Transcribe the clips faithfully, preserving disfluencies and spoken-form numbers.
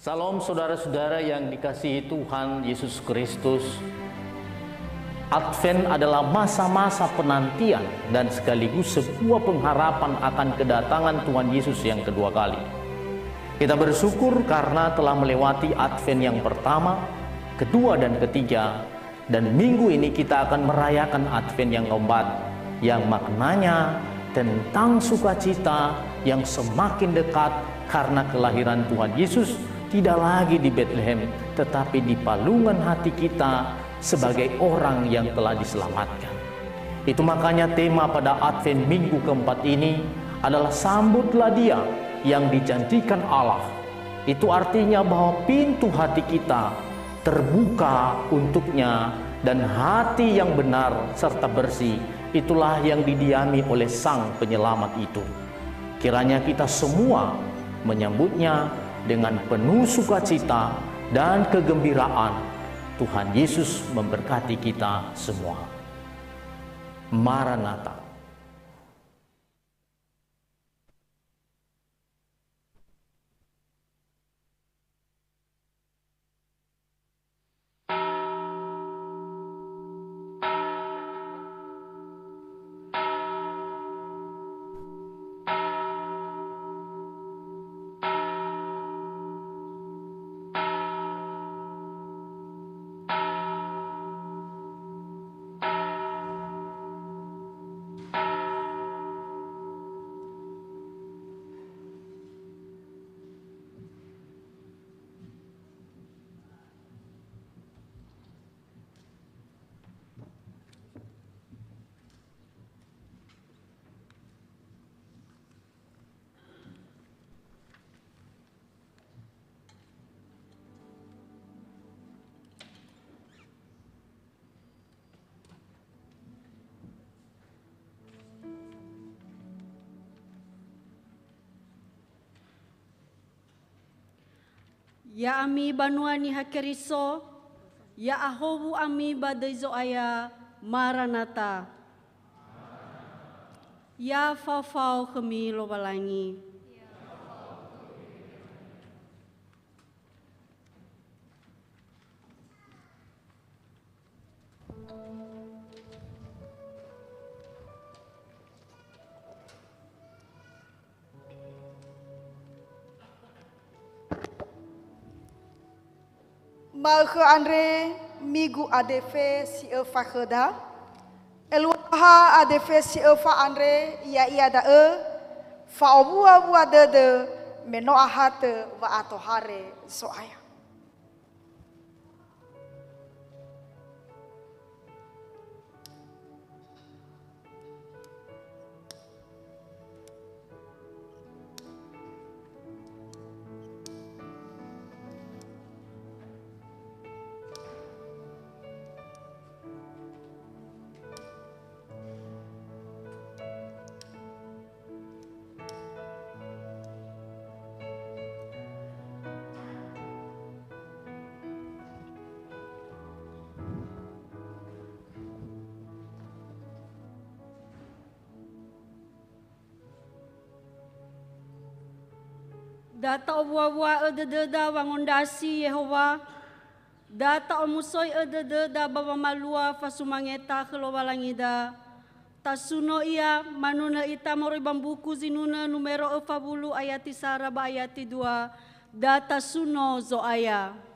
Salam saudara-saudara yang dikasihi Tuhan Yesus Kristus. Advent adalah masa-masa penantian dan sekaligus sebuah pengharapan akan kedatangan Tuhan Yesus yang kedua kali. Kita bersyukur karena telah melewati Advent yang pertama, kedua, dan ketiga, dan minggu ini kita akan merayakan Advent yang keempat, yang maknanya tentang sukacita yang semakin dekat karena kelahiran Tuhan Yesus, tidak lagi di Betlehem, tetapi di palungan hati kita sebagai orang yang telah diselamatkan. Itu makanya tema pada Advent minggu keempat ini adalah "Sambutlah Dia yang dijanjikan Allah." Itu artinya bahwa pintu hati kita terbuka untuk-Nya, dan hati yang benar serta bersih, itulah yang didiami oleh Sang Penyelamat itu. Kiranya kita semua menyambut-Nya dengan penuh sukacita dan kegembiraan. Tuhan Yesus memberkati kita semua. Maranatha. Ya'ami banua Niha Keriso, ya'ahowu ami ba döi Zo'aya, Maranatha. Ya faofao khömi Lowalangi. Ma'ökhö andre migu adefe si öfa khöda. Eluaha adefe si öfa andre, ya'ia da'ö, fa'owua-wua dödö me no ahatö wa'atohare Zo'aya. Da ta'owua-wua'ö dödöda wangondrasi Yehowa, da ta'omusoi'ö dödöda ba wamalua fasumangeta khö Lowalangida. Tasuno ia, manunö ita moroi ba mbuku Zinunö numero öfa wulu ayati sara ba ayati dua, da tasuno Zo'aya.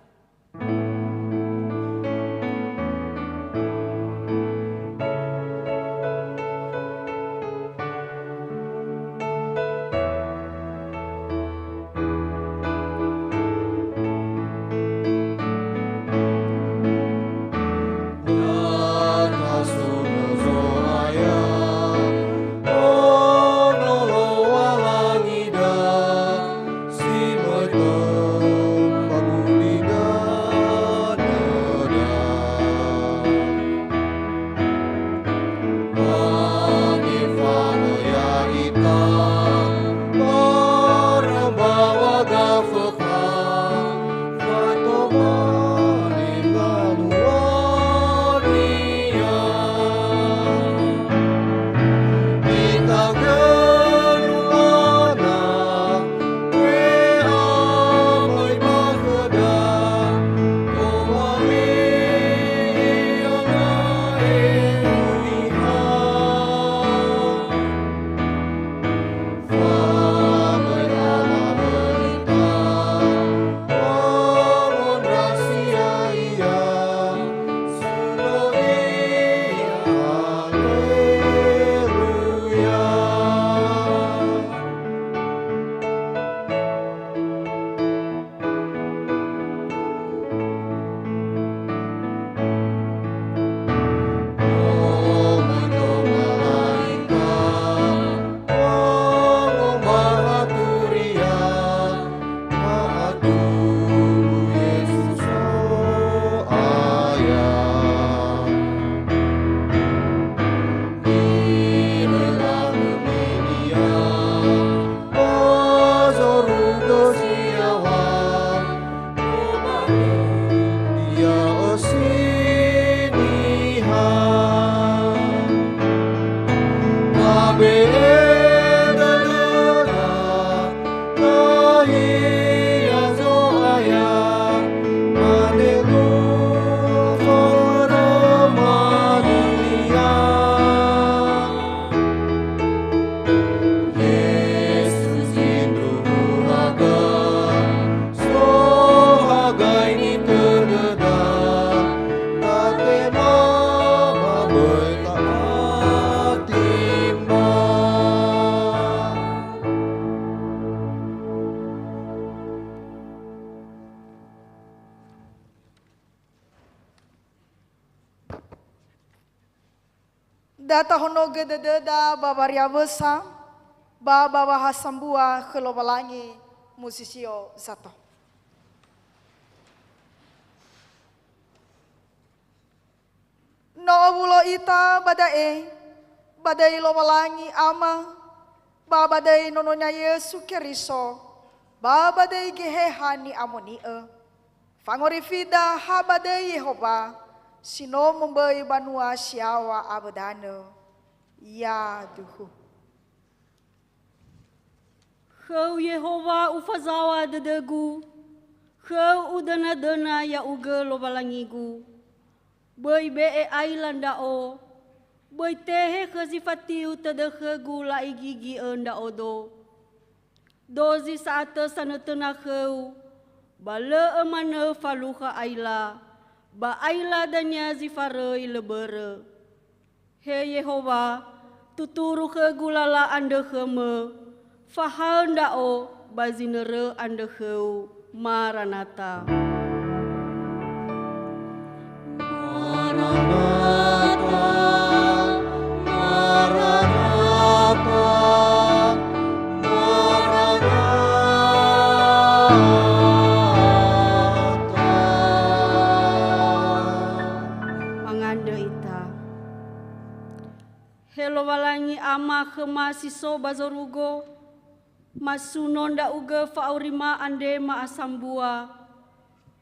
Da tahonogö dödöda ba wariawösa, ba ba wahasambua khö Lowalangi musisio sato. No owulo ita ba da'e, ba döi Lowalangi Ama, ba ba döi Nono-Nia Yesu Keriso, ba ba döi Geheha Ni'amoni'ö. Fangorifida ha ba döi Yehowa, si no momböi banua si yaŵa awö danö. Yaduhu. Khöu Yehowa ufazaŵa dödögu, khöu udönadöna ya'ugö Lowalangigu. Böi be'e aila ndra'o, böi tehe khö zi fatiu tödö khögu la'igigi'ö ndra'odo. Dozi sa'atö sanötöna khöu, ba lö'ö manö falukha aila, ba aila dania zi faröi lö börö. He Yehowa, tuturu khögu lala andrö khömö, fahaö ndra'o ba zinörö andrö khöu. Maranatha. Maranatha, Maranatha, Maranatha. Mangandrö ita. He Lowalangi Ama khöma si so ba zorugo, masuno ndra'ugö fa'aurima andre ma'asambua,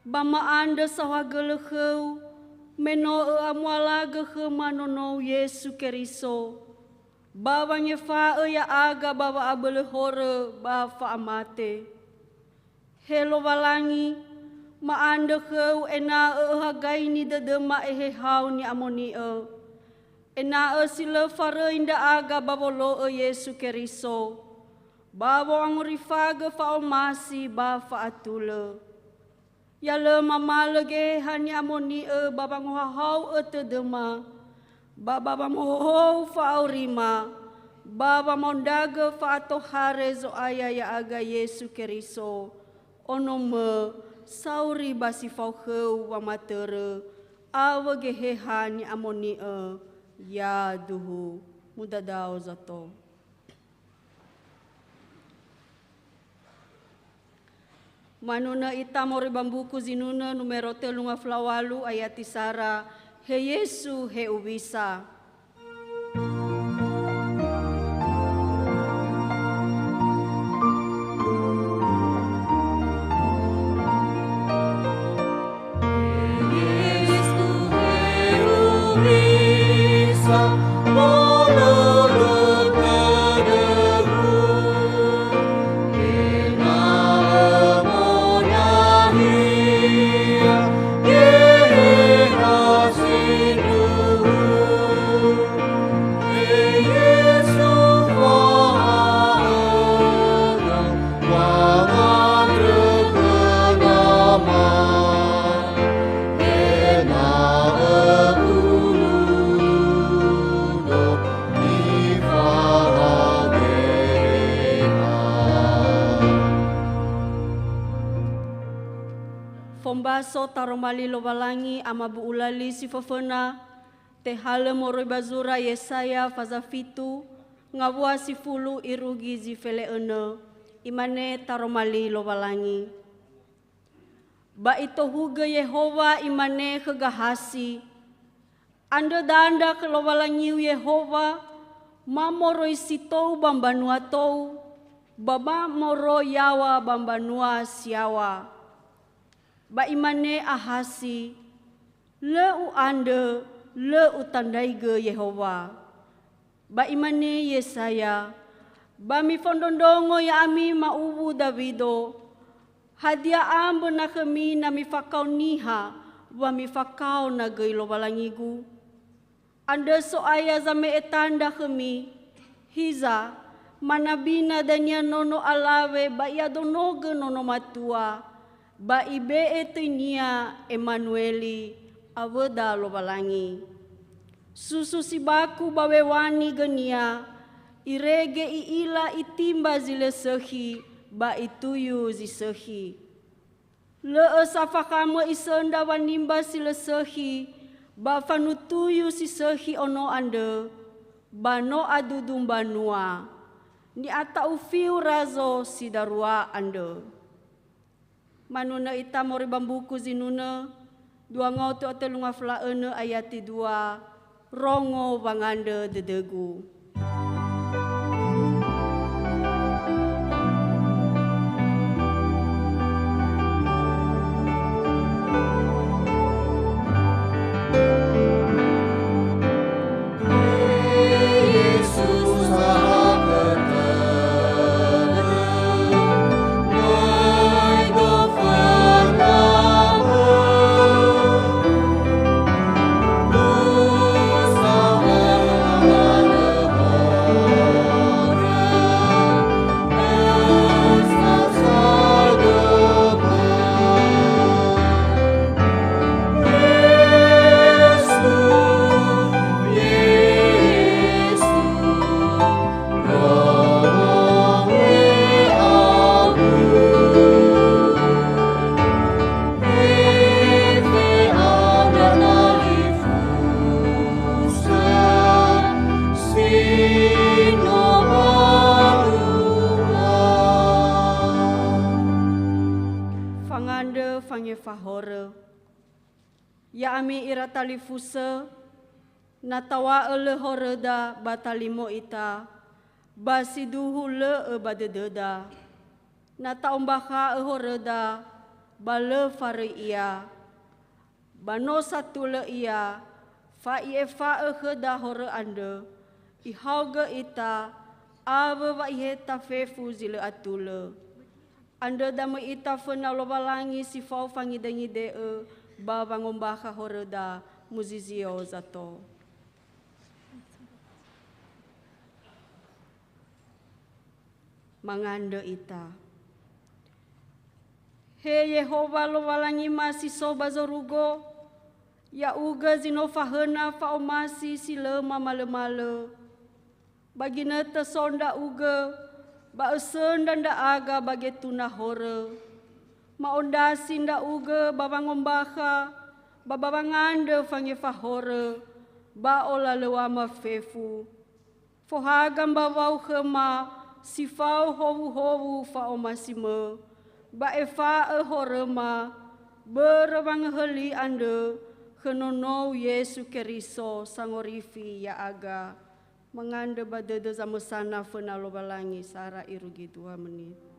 ba ma'andrö saohagölö khöu, me no ö'amualagö khöma nonou Yesu Keriso, ba wangefa'ö ya'aga ba wa'abölö horö ba fa'amate. He Lowalangi, ma'andrö khöu ena'ö öhagaini dödöma Ehehau Ni'amoni'ö, ena'ö si lö faröi ndra'aga ba wolo'ö Yesu Keriso, ba wo'angorifagö fa'omasi ba fa'atulö. Ya lö mamalö Geheha Ni'amoni'ö ba wangohahau'ö tödöma, ba ba wamohohou fa'aurima, ba wamaondragö fa'atohare Zo'aya ya'aga Yesu Keriso, Onomö, sauri ba si fao khöu wamatörö, awö Geheha Ni'amoni'ö, yaduhu. Mudadao zato. Manunö ita moroi ba mbuku Zinunö numero tölu ngafulu a walu, ayati sara, He Yesu, hewisa. Fombaso taroma li Lowalangi, Amabu'ula li si föföna, tehalö moroi ba zura Yesaya faza fitu, ngawua sifulu irugi zi fele önö, imane taroma li Lowalangi. Ba itohugö Yehowa, imane khö Gahasi, "Andrö dandra khö Lowalangiu Yehowa, ma moroi si tou ba mbanua tou, ba ma moroi yaŵa ba mbanua si yaŵa." Ba imane Ahasi, "Lö u'andrö, lö utandraigö Yehowa." Ba imane Yesaya, "Ba mifondrondrongo ya'ami ma'uwu Dawido, hadia ambö na khömi na mifakao niha wa mifakao na göi Lowalangigu? Andrö So'aya zame'e tandra khömi, hiza, manabina dania nono alawe ba i'adonogö nono matua, ba ibe'e töinia Emanueli, awöda Lowalangi. Susu si baku ba wewani gönia, irege i'ila itimba zi lö sökhi, ba ituyu zi sökhi. Lö'ö sa fakhamö isöndra wanimba si lö sökhi, ba fanutuyu si sökhi ono andrö, Ba no adudu mbanua, ni'ata'u fiu razo si darua andrö. Manunö ita moroi ba mbuku Zinunö, dua ngaotu a tölu ngafulu a önö ayati dua, rongo wangandrö dödögu. Fangandrö fangefa horö. Ya'ami ira talifusö, na taw̃a'ö lö horöda ba talimo ita, ba siduhu lö'ö ba dödöda. Na ta'ombakha'ö horöda, ba lö faröi ia. Ba no satulö ia, fa i'efa'ö khöda horö andrö, ihaogö ita, awö wa iheta fefu zi lö atulö. Andrö damöi ita föna Lowalangi si fao fangidengide'ö ba wangombakha horöda, muzizio zato. Mangandrö ita. He Yehowa Lowalangima si so ba zorugo, Ya'ugö zi no fahöna fa'omasi si lö mamalömalö. Ba ginötö so ndra'ugö, ba ösöndra ndra'aga ba getuna horö. Ma'ondrasi ndra'ugö ba wangombakha, ba ba wangandrö fangefa horö, ba olalöŵama fefu. Fohaga mbawau khöma si fao howuhowu fa'omasimö, ba efa'ö horöma, börö wangöhöli andrö khö nonou Yesu Keriso Sangorifi ya'aga. Mangandrö ba dödö zamösana föna Lowalangi sara irugi dua menit.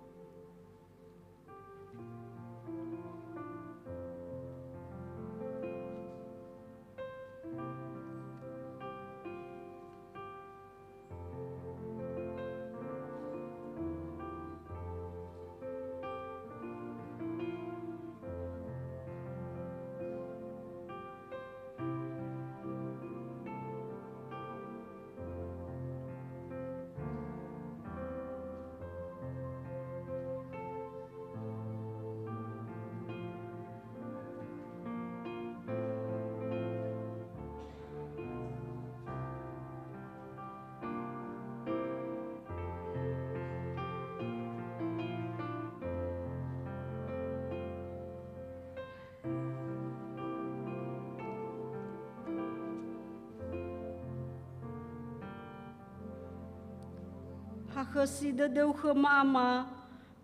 Hakhösi dödöu khöma, Ama,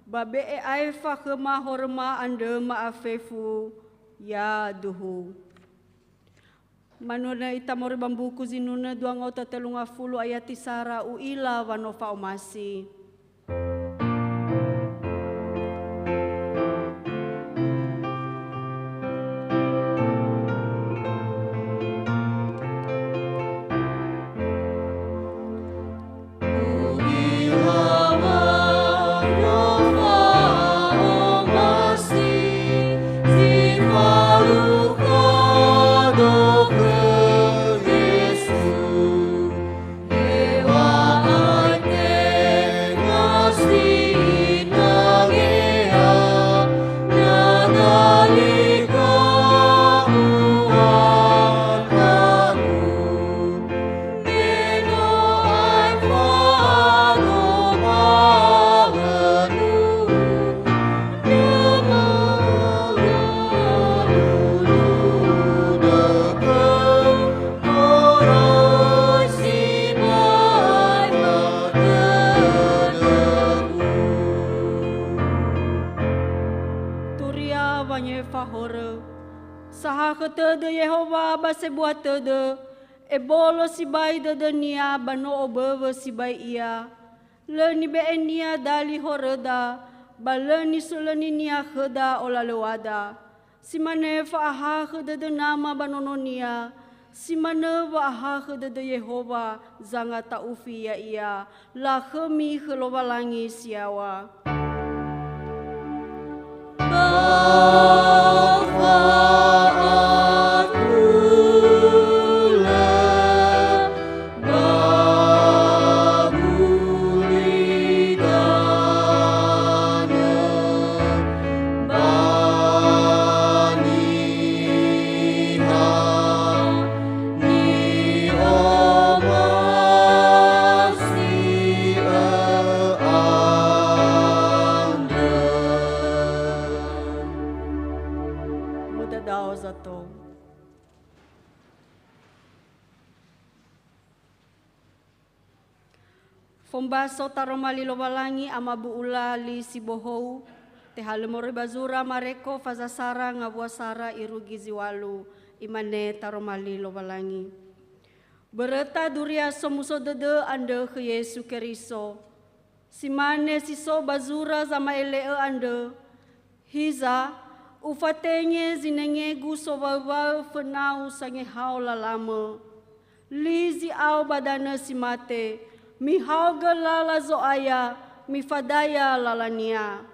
ba be'e aefa khöma horöma andrö ma'afefu, yaduhu. Manunö ita moroi ba mbuku Zinunö dua ngaotu a tölu ngafulu ayati sara, u'ila wa no fa'omasi. sebua tödö, ebolo sibai dödönia ba no oböwö sibai ia. Lö nibe'enia dali horöda, ba lö nisulöninia khöda olalöwada. Si manö fa'ahakhö dödö Nama ba nononia, si manö wa'ahakhö dödö Yehowa zangata'ufi ya'ia. Lakhömi khö Lowalangi si yaŵa. Ba fa'atulö, ba gulidanö, ba niha ni'omasi'ö andrö. Mudadao zato. Fombaso taroma li Lowalangi, amabu'ula li si bohou, tehalö moroi ba zura Mareko faza sara ngawua sara irugi zi ŵalu, imane taroma li Lowalangi. Böröta duria somuso dödö andrö khö Yesu Keriso. Si mane si so ba zura zama'ele'ö andrö, hiza, ufatenge zinengegu sowaöwaö fönau sangehao lalamö. Li zi'ao ba danö si mate, mihaogö lala Zo'aya, mifadaya lalania.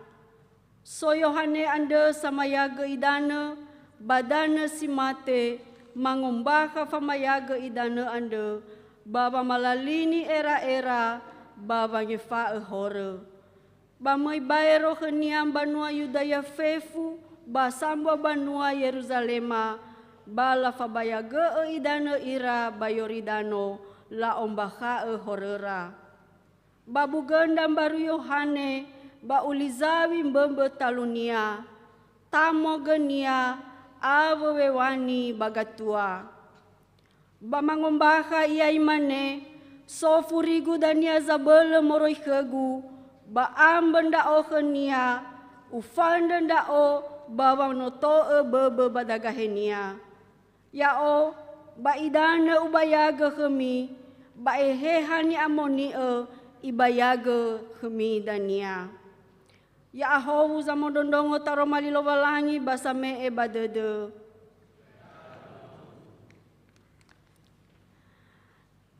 So Yohane andrö samayagö idanö ba danö si mate, mangombakha famayagö idanö andrö ba wamalalini era'era ba wangefa'ö horö. Ba möi baero khönia mbanua Yudaya fefu ba sambua banua Yeruzalema, ba lafabayagö'ö idanö ira ba Yoridano, la'ombakha'ö horöra. Ba bugöndra mbaru Yohane ba ulizawi mbömbö talunia, tamogönia awö wewani ba gatua. Ba mangombakha ia imane, "So furigu dania zabölö moroi khögu, ba ambö ndra'o khönia, ufandrö ndra'o ba wanoto'ö böbö ba dagahenia." Ya'o, ba idanö ubayagö khömi, ba Eheha ni'amoni'ö ibayagö khömi dania. Ya'ahowu zamondrondrongo taroma li Lowalangi ba same'e ba dödö.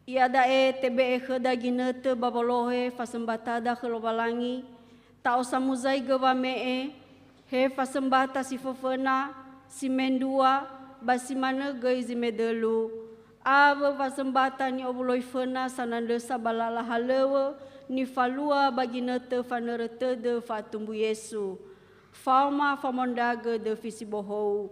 Iada'e tebe'e khöda ginötö ba wolohe fasömbatada khö Lowalangi, ta'osamuzaigö wame'e, he fasömbata si föföna, si mendrua, ba si manö göi zi medölu, awö fasömbata ni'owuloi föna sanandrösa ba lala halöŵö nifalua ba ginötö fanörö tödö fa'atumbu Yesu, faoma famondragö döfi si bohou.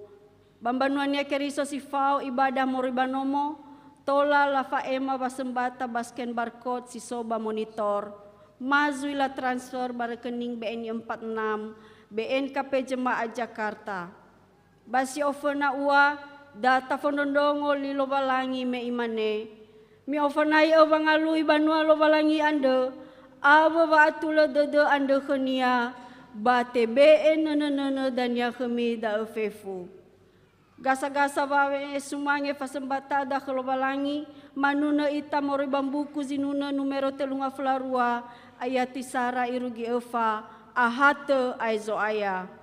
Ba mbanuania Keriso si fao ibadah moroi ba nomo, tola lafa'ema wasömbata ba scan barcode si so ba monitor. Ma zui latransfer ba rekening B N I empat enam, B N K P Jemaat Jakarta. Ba si oföna ua, da tafondrondrongo li Lowalangi me Imane, "Mi'ofönai'ö wangalui banua Lowalangi andrö, awö wa'atulö dödö andrö khönia, ba tebe'e nönö-nönö dania khömi da'ö fefu." Gasa-gasa wame'e sumange fasömbatada khö Lowalangi, manunö ita moroi ba mbuku Zinunö numero telunga föla rua, ayati sara irugi öfa, ahatö ae Zo'aya.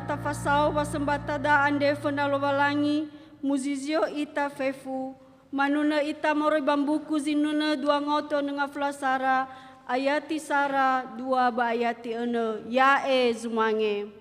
Tafasao wasõmbatada andre föna Lowalangi, muzizio ita fefu, manunö ita moroi ba mbuku zinunö dua ngaotu nönga fulasara, ayati sara dua ba ayati önö, ya'e zumange.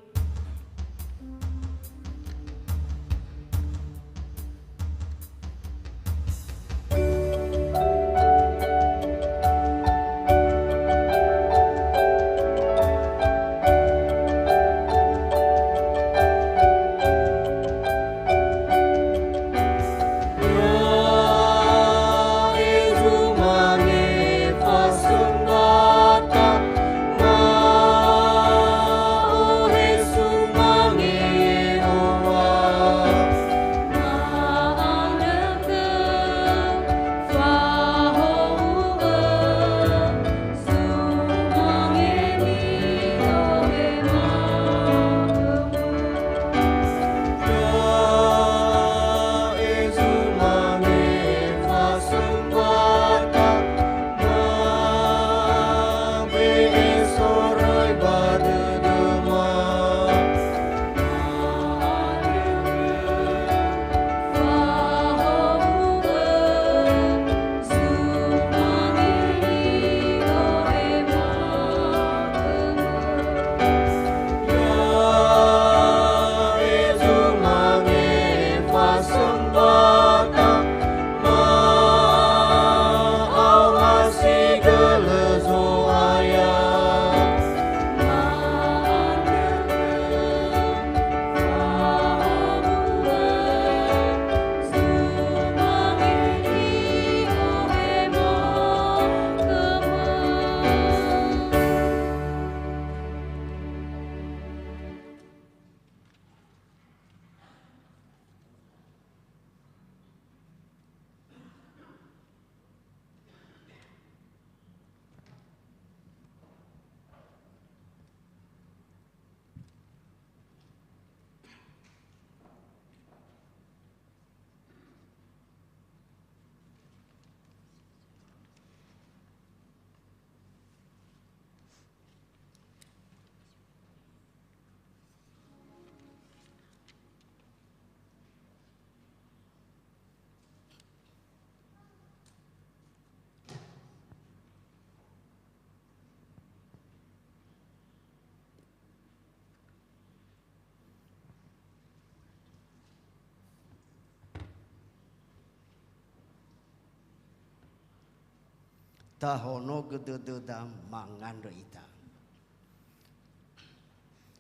Tahonogö dödöda mangandrö ita.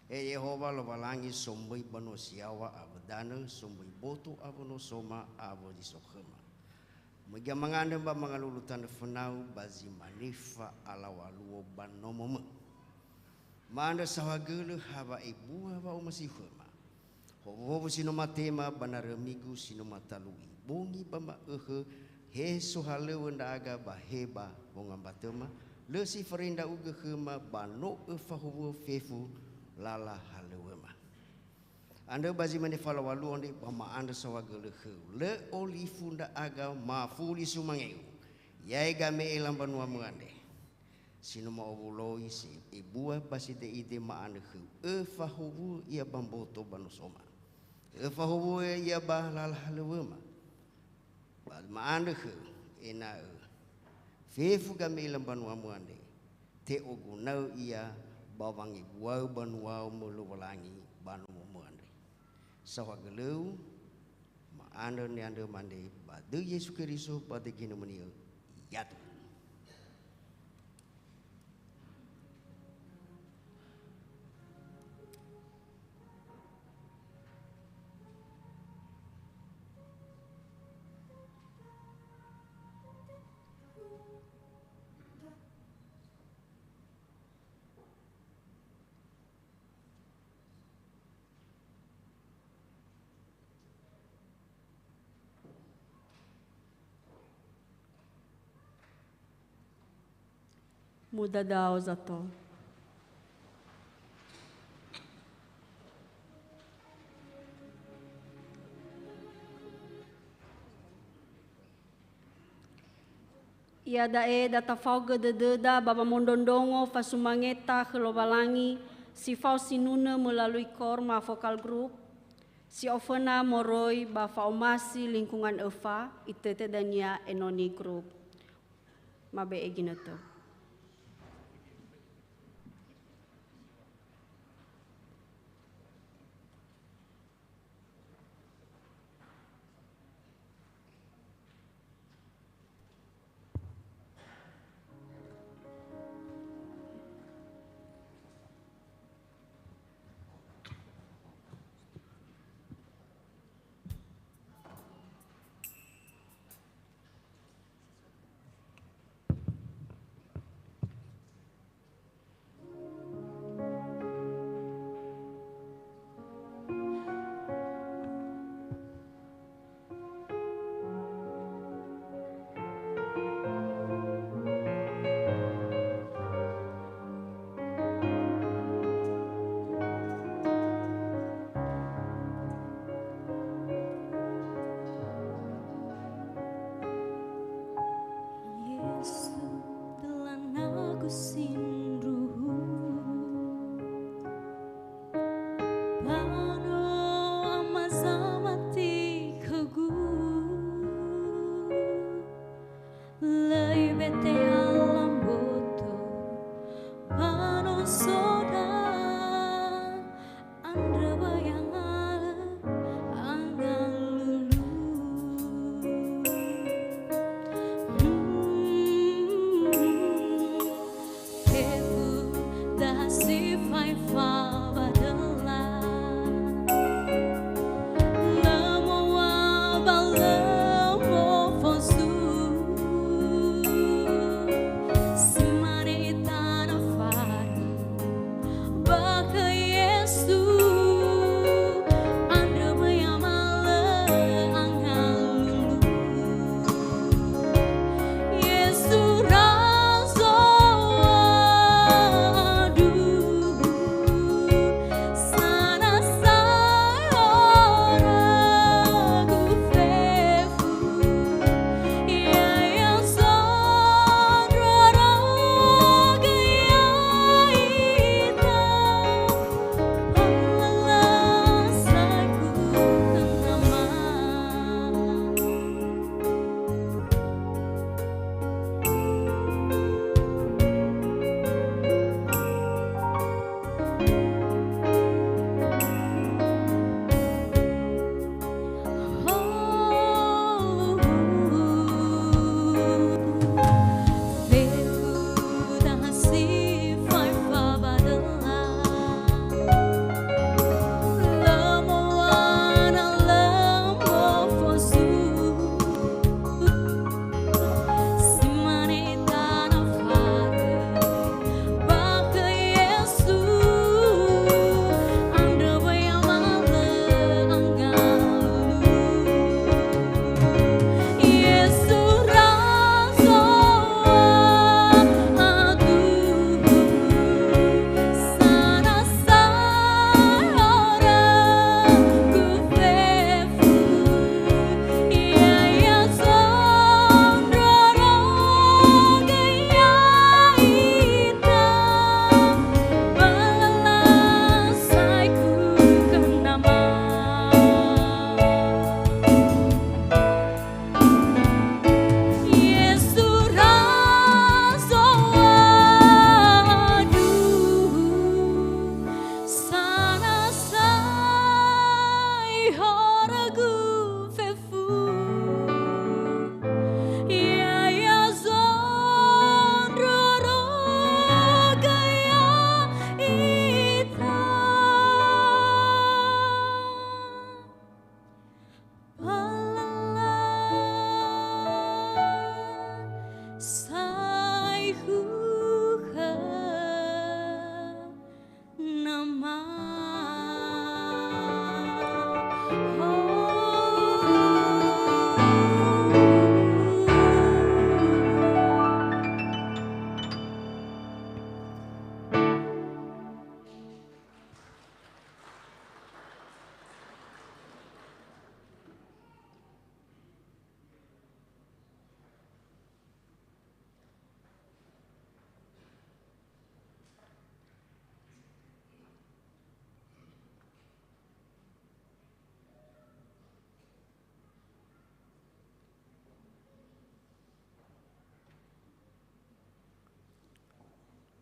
He Yehowa Lowalangi somböi banua si yaŵa awö danö, somböi boto awö nosoma awö zi so khöma. Möiga mangandrö ba mangalulu tanö fönau ba zi mane fa'alaŵa luo ba nomomö. Ma'andrö saohagölö ha wa'ebua wa'omasi khöma. Howuhowu si no matema ba narömigu si no matalu'i. Bongi ba ma'ökhö he sohalöŵö ndra'aga ba he ba wongambatöma, lö si faröi ndra'ugö khöma ba no öfahowu'ö fefu lala halöŵöma. Andrö ba zi mane fa'alaŵa luo andre ba ma'andrö saohagölö khöu. Lö olifu ndra'aga mafuli sumange'u. Ya'e game'ela mbanuamö andre. Si no ma'owuloi si ebua ba side'ide ma'andrö khöu, öfahowu'ö ia ba mboto ba nosoma. Öfahowu'ö ia ba lala halöŵöma. Ba ma'andrö khöu, ena'ö fefu game'ela mbanuamö andre, te'oguna'ö ia ba wangebuaö banuaomö Lowalangi ba nomomö andre. Saohagölöu, Ma'andrö ni'andröma andre ba döi Yesu Keriso ba döi Ginomöni'ö. Yatu. Mudadao zato. Iada'e da tafaogö dödöda ba wamondrondrongo fasumangeta khö Lowalangi, Si fao sinunö melalui korma vokal grup, si oföna moroi ba fa'omasi lingkungan öfa, itete dania enoni grup. Mabe'e ginötö. Yesu, telana'gu sindruhu. Ba no Ama zamati khögu. Lö ibete alam boto, ba no soda, andrö wa ya'alö angalulu. Hmm, fefu dahasi fai fa ba döla.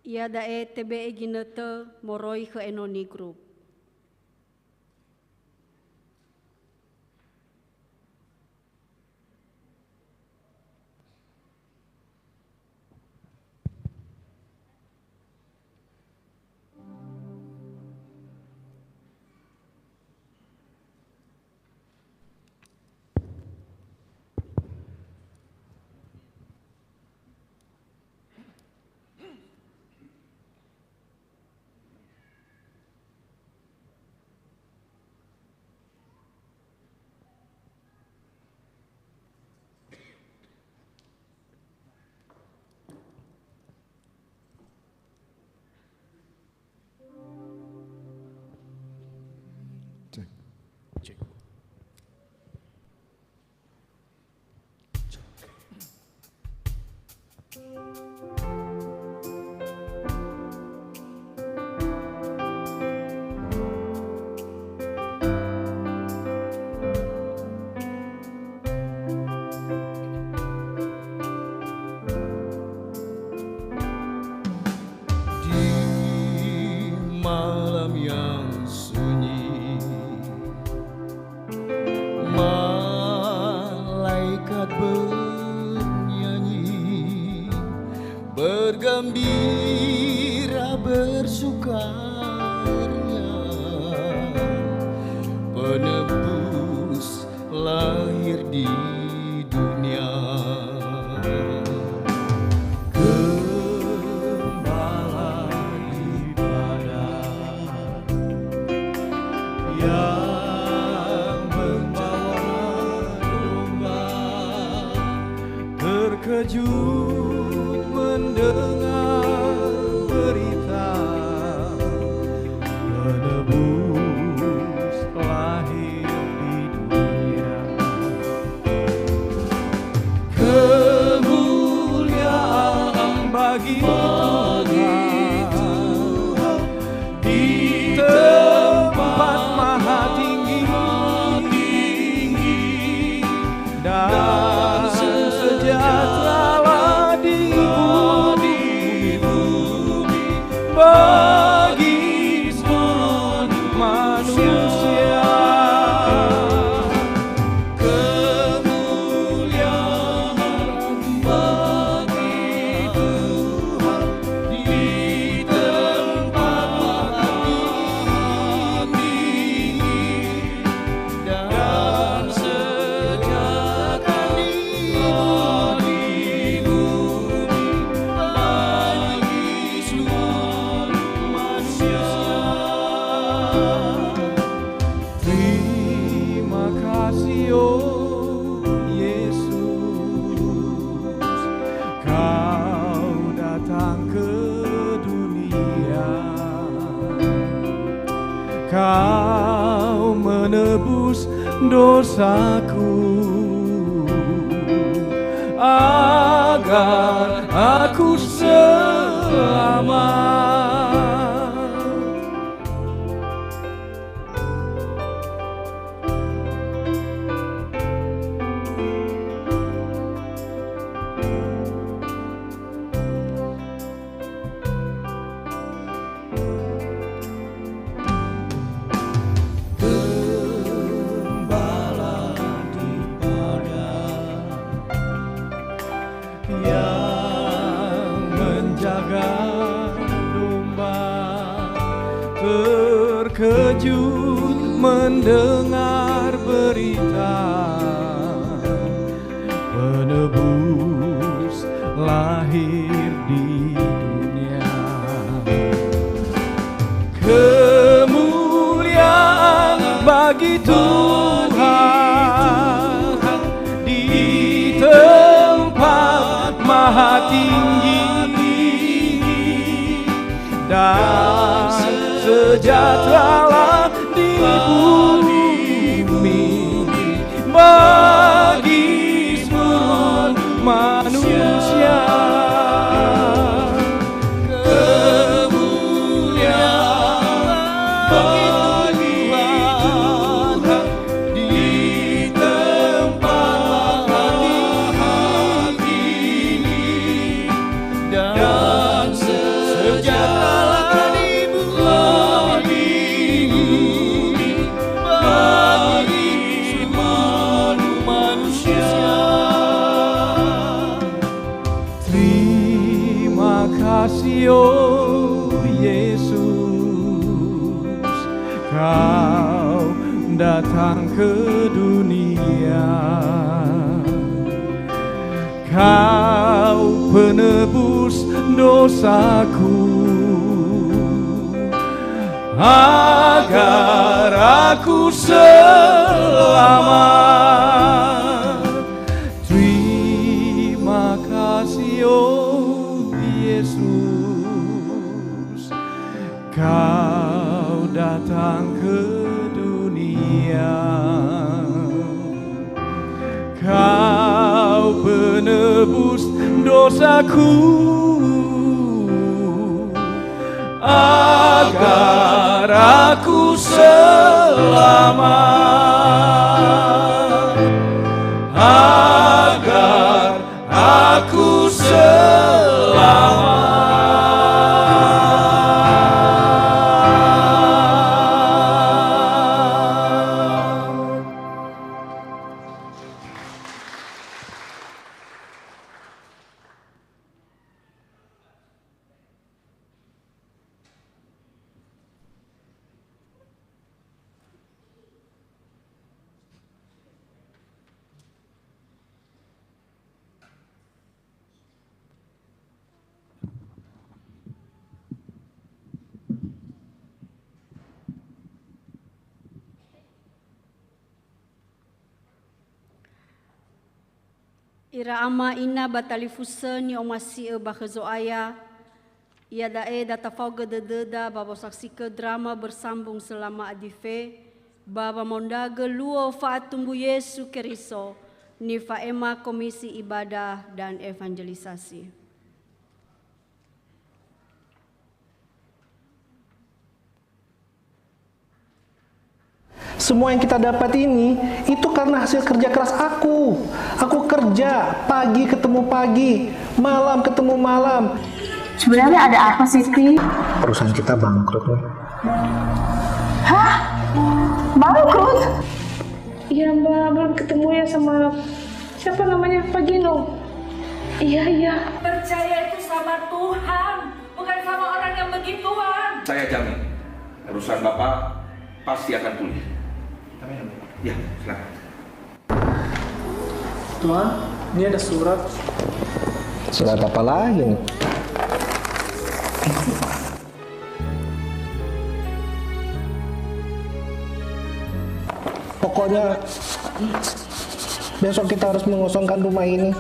Iada'e tebe'e ginötö moroi khö Enoni Group. Cek. Cek. Di malam yang sunyi, malaikat bernyanyi, bergembira, bersukaria, penebus lahir di dunia. Gembala di padang yang membawa domba, terkejut mendengar berita, penebus lahir di dunia. Kemuliaan bagi Tuhan di tempat maha tinggi, dan sejahtera di bumi bagi seluruh manusia. Kemuliaan bagi Tuhan di tempat tinggi, dan sejahtera di bumi bagi seluruh manusia. Terima kasih, oh Yesus, Kau datang ke dunia. Kau menebus dosaku, agar aku selamat. Gembala di padang yang menjaga domba, terkejut mendengar berita, penebus lahir di dunia. Kemuliaan bagi Tuhan di tempat maha tinggi, dan sejahteralah di bumi bagi seluruh manusia. Kemuliaan bagi Tuhan di tempat tinggi, dan se- Kau datang ke dunia, Kau penebus dosaku, agar aku selamat. Terima kasih, oh Yesus. Kau datang ke dunia, Kau penebus dosaku, agar aku selamat, agar aku selamat. Ira ama ina ba talifusö ni'omasi'ö ba khö Zo'aya, iada'e da tafaogö dödöda ba wosaksi'ö drama Bersambung Selama Adife ba wamaondragö luo fa'atumbu Yesu Keriso, nifa'ema Komisi Ibadah dan Evangelisasi. Semua yang kita dapat ini, itu karena hasil kerja keras aku. Aku kerja, pagi ketemu pagi, malam ketemu malam. Sebenarnya ada apa sih, Pi? Perusahaan kita bangkrut, loh. Hah? Bangkrut? Iya, Mbak, belum ketemu ya sama, siapa namanya, Pak Gino. Iya, iya. Percaya itu sama Tuhan, bukan sama orang yang begituan. Saya jamin, perusahaan Bapak pasti akan pulih. Amin, amin. Ya, silakan. Tuan, ini ada surat. Surat apa lagi nih? Pokoknya besok kita harus mengosongkan rumah ini.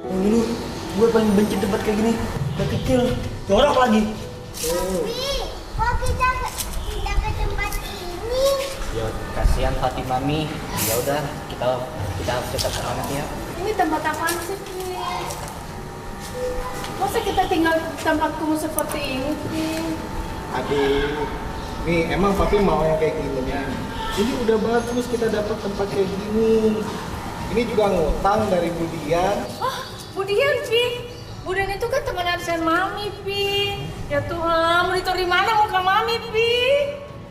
Yang dulu, gue paling benci tempat kayak gini. Udah kecil, jorok lagi. Tapi, kok kita nggak pindah ke tempat ini? Ya, kasihan Fatimah, Mi. Ya udah, kita kita harus tetap semangat ya. Ini tempat apaan sih, Ki? Masa kita tinggal tempat kumuh seperti ini, Ki? Aduh, Mi, emang Papi mau yang kayak gininya? Ini udah bagus kita dapat tempat kayak gini. Ini juga ngutang dari Bu Dian. Oh, Bu Dian, Pi. Bu Dian itu kan teman arisan Mami, Pi. Ya Tuhan, mau ditaruh di mana muka Mami, Pi?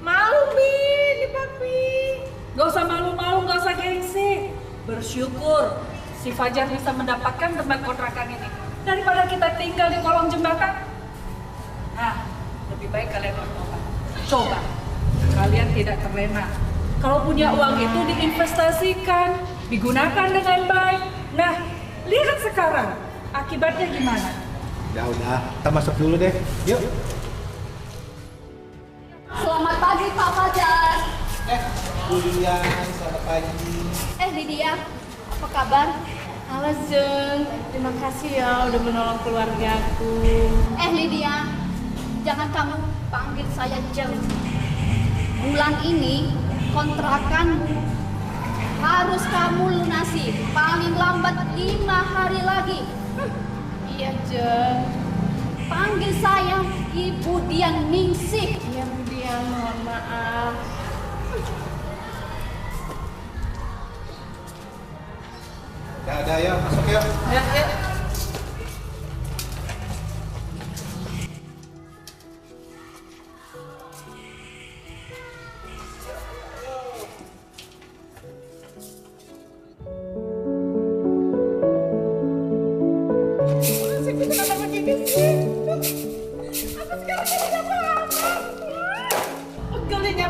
Malu, Pi, ini Papi. Gak usah malu-malu, gak usah gengsi. Bersyukur si Fajar bisa mendapatkan tempat kontrakan ini. Daripada kita tinggal di kolong jembatan. Nah, lebih baik kalian bertobat. Coba, kalian tidak terlena. Kalau punya uang itu diinvestasikan, digunakan dengan baik. Nah, lihat sekarang, akibatnya gimana? Udah, udah. Kita masuk dulu deh. Yuk. Selamat pagi, Pak Fajar. Eh, Bu Dian, selamat pagi. Eh, Lydia, apa kabar? Halo, Jeng. Terima kasih ya udah menolong keluargaku. Eh, Lydia, jangan kamu panggil saya Jeng. Bulan ini kontrakanmu harus kamu lunasi paling lambat lima hari lagi. Hmm. Iya, Jeng. Panggil saya Ibu Dian Ningsih. Iya, Bu Dian, mohon maaf. Ya, udah, yuk, masuk yuk. Ya, ya.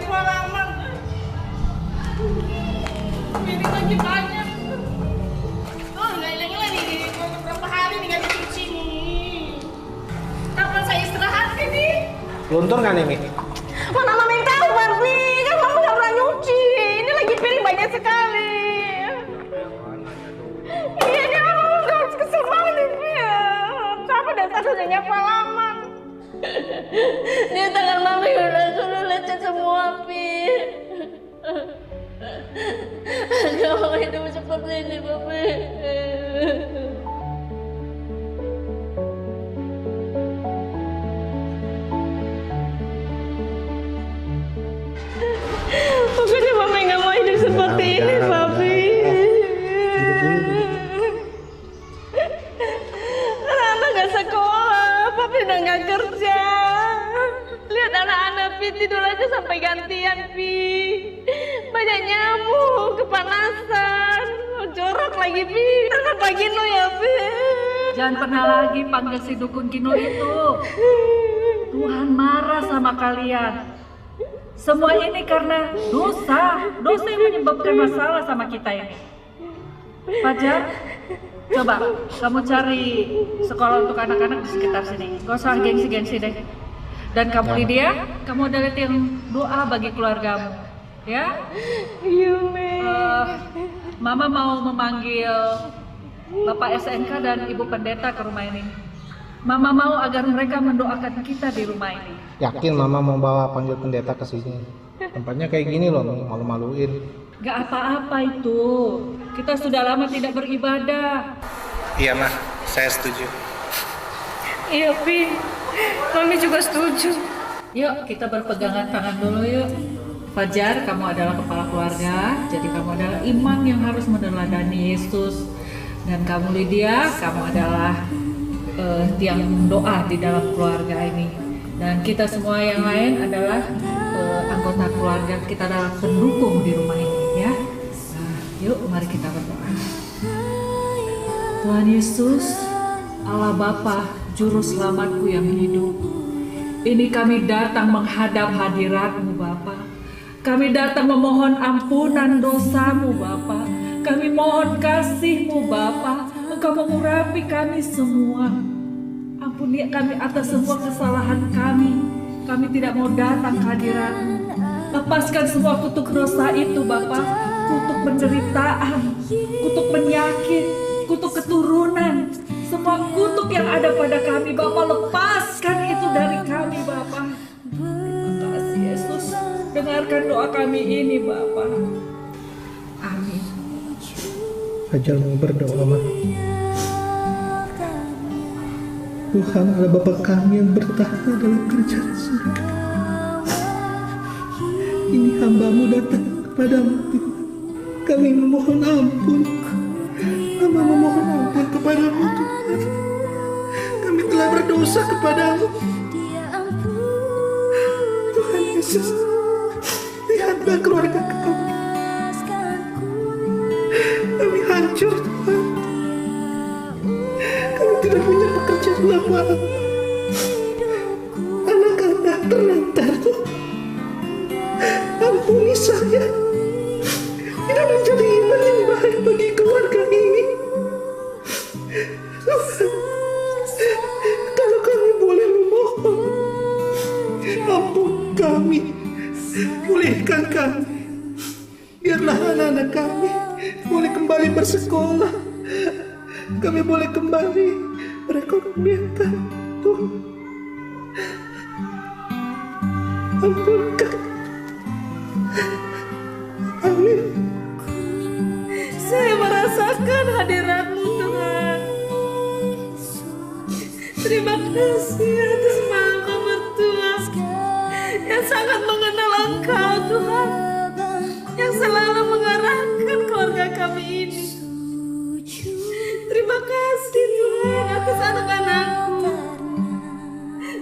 Halaman. Piring lagi banyak. Oh, nggak hilang-hilang nih. Berapa hari nih nggak dicuci nih? Kapan saya istirahat ini? Luntur nggak nih, Mi? Mana Mama yang tahu, Papi? Kan Mama nggak pernah nyuci. Ini lagi piring banyak sekali. Iya, ini Mama udah kesel banget nih, Pi. Siapa dari tadi udah nyapu halaman? Dia tangan Mami udah sudah lecet semua, Pi. Kalau hidup seperti ini, Papi. Pokoknya Mami nggak mau hidup seperti ini, Papi. Anak nggak sekolah, Papi udah nggak kerja. Lihat anak-anak Pi tidur aja sampai gantian, Pi. Banyak nyamuk, kepanasan, jorok lagi, Pi. Anak pagi no ya, Pi. Jangan pernah lagi panggil si dukun Kino itu. Tuhan marah sama kalian. Semua ini karena dosa. Dosa yang menyebabkan masalah sama kita ini. Fajar, coba kamu cari sekolah untuk anak-anak di sekitar sini. Gak usah gengsi-gengsi deh. Dan kamu, Lydia, kamu adalah yang doa bagi keluargamu, ya? Iya, Mi. Eh, Mama mau memanggil Bapak S N K dan Ibu Pendeta ke rumah ini. Mama mau agar mereka mendoakan kita di rumah ini. Yakin Mama mau bawa panggil pendeta ke sini? Tempatnya kayak gini loh, Mi, malu-maluin. Gak apa-apa itu. Kita sudah lama tidak beribadah. Iya, Ma. Saya setuju. Iya, Pi. Mami juga setuju. Yuk, kita berpegangan tangan dulu yuk. Fajar, kamu adalah kepala keluarga, jadi kamu adalah imam yang harus meneladani Yesus. Dan kamu, Lydia, kamu adalah, eh, tiang doa di dalam keluarga ini. Dan kita semua yang lain adalah, eh, anggota keluarga, kita adalah pendukung di rumah ini, ya. Nah, yuk, mari kita berdoa. Tuhan Yesus, Allah Bapa, Juru Selamatku yang hidup, ini kami datang menghadap hadirat-Mu, Bapa. Kami datang memohon ampunan dosa-Mu, Bapa. Kami mohon kasih-Mu, Bapa. Engkau mengurapi kami semua. Ampuni kami atas semua kesalahan kami. Kami tidak mau datang ke hadirat-Mu. Lepaskan semua kutuk dosa itu, Bapa. Kutuk penderitaan, kutuk penyakit, kutuk keturunan. Semua kutuk yang ada pada kami, Bapa, lepaskan itu dari kami, Bapa. Terima kasih, Yesus. Dengarkan doa kami ini, Bapa. Amin. Fajar mau berdoa, Ma. Tuhan, Allah Bapa kami yang bertakhta dalam kerajaan surga. Ini hamba-Mu datang kepada-Mu, Tuhan. Kami memohon ampun. Hamba memohon ampun kepada-Mu, Tuhan. Kami telah berdosa kepada-Mu. Tuhan Yesus, lihatlah keluarga kami. Kami hancur, Tuhan. Kami tidak punya pekerjaan apa-apa. Anak-anak terlantar, Tuhan. Ampuni saya. Tidak menjadi imam yang baik bagi keluarga ini. Tuhan, kalau kami boleh memohon, ampuni kami. Pulihkan kami. Biarlah anak-anak kami boleh kembali bersekolah. Kami boleh kembali perekonomian kami, Tuhan. Ampunkan. Amin. Saya merasakan hadirat-Mu, Tuhan. Terima kasih atas Mama mertua yang sangat mengenal Engkau, Tuhan, yang selalu mengarahkan keluarga kami ini. Terima kasih, Tuhan, atas anak-anakku.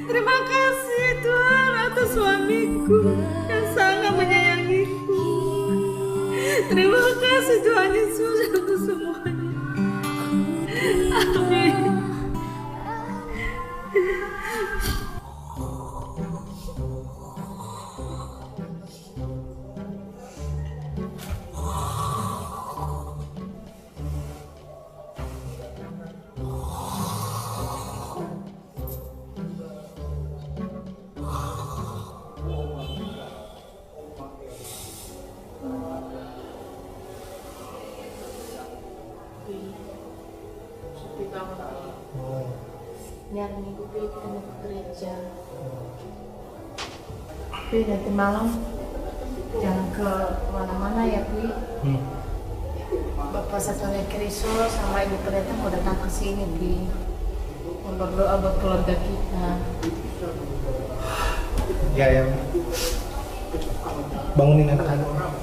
Terima kasih, Tuhan, atas suamiku yang sangat menyayangiku. Terima kasih, Tuhan Yesus, untuk semuanya. Amin. Hari Minggu, Pi, kita mau ke gereja. Pi, nanti malam jangan ke mana-mana ya, Pi. Hmm. Bapak Satuan Keriso sama Ibu Pendeta mau datang ke sini, Pi. Mau berdoa buat keluarga kita. Ya, ya. Bangunin anak-anak.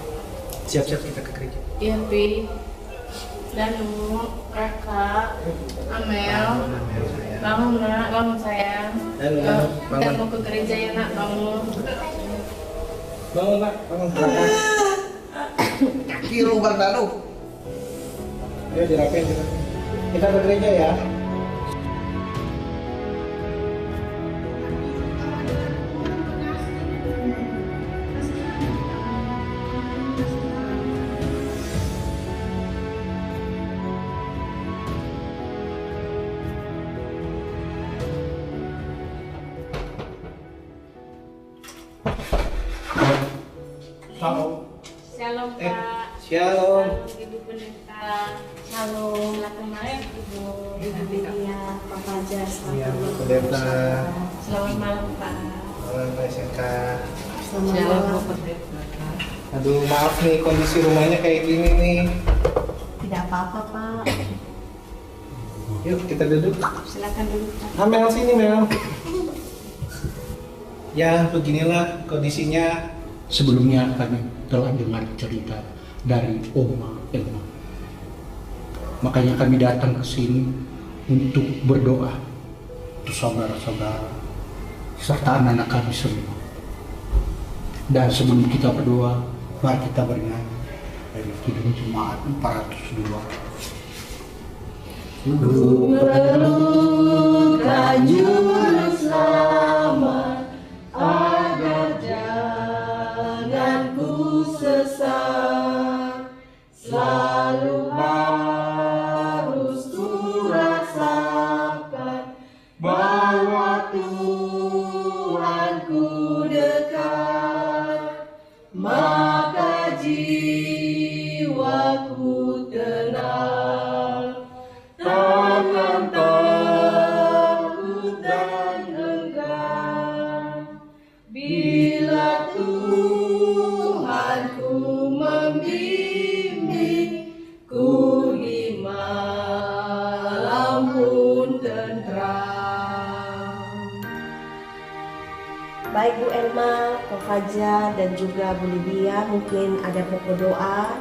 Siap-siap kita ke gereja. Iya, Pi. Danu, Raka, Amel. Bangun, Nak, bangun, sayang. Danu, bangun. Kita mau ke gereja ya, Nak, bangun. Bangun, Nak, bangun, Raka. Kaki lubang, Danu. Ayo, dirapiin, dirapiin. Kita ke gereja ya. Shalom. Shalom, eh, Pak. Shalom. Shalom, Ibu Pendeta. Shalom. Silakan masuk, Ibu. Ibu Lydia, Pak Fajar, selamat malam. Iya, Bu Pendeta. Selamat malam, Pak. Selamat malam, Pak S M K. Selamat malam, Bu Pendeta. Aduh, maaf nih, kondisi rumahnya kayak gini nih. Tidak apa-apa, Pak. Yuk, kita duduk. Silakan duduk, Pak. Amel, sini, Mel. Ya, beginilah kondisinya. Sebelumnya kami telah dengar cerita dari Oma Elma. Makanya kami datang ke sini untuk berdoa untuk saudara-saudara serta anak-anak kami semua. Dan sebelum kita berdoa, mari kita bernyanyi dari Kidung Jemaat empat ratus dua. Ku perlukan Juru Selamat, agar jangan ku sesat. Selalu harus ku rasakan bahwa Tuhanku dekat, maka jiwaku tenang, takkan takut dan gentar. Bila Tuhanku membimbing, ku di malam pun tentram. Baik, Bu Elma, Ko Fajar, dan juga Bu Lydia, mungkin ada pokok doa,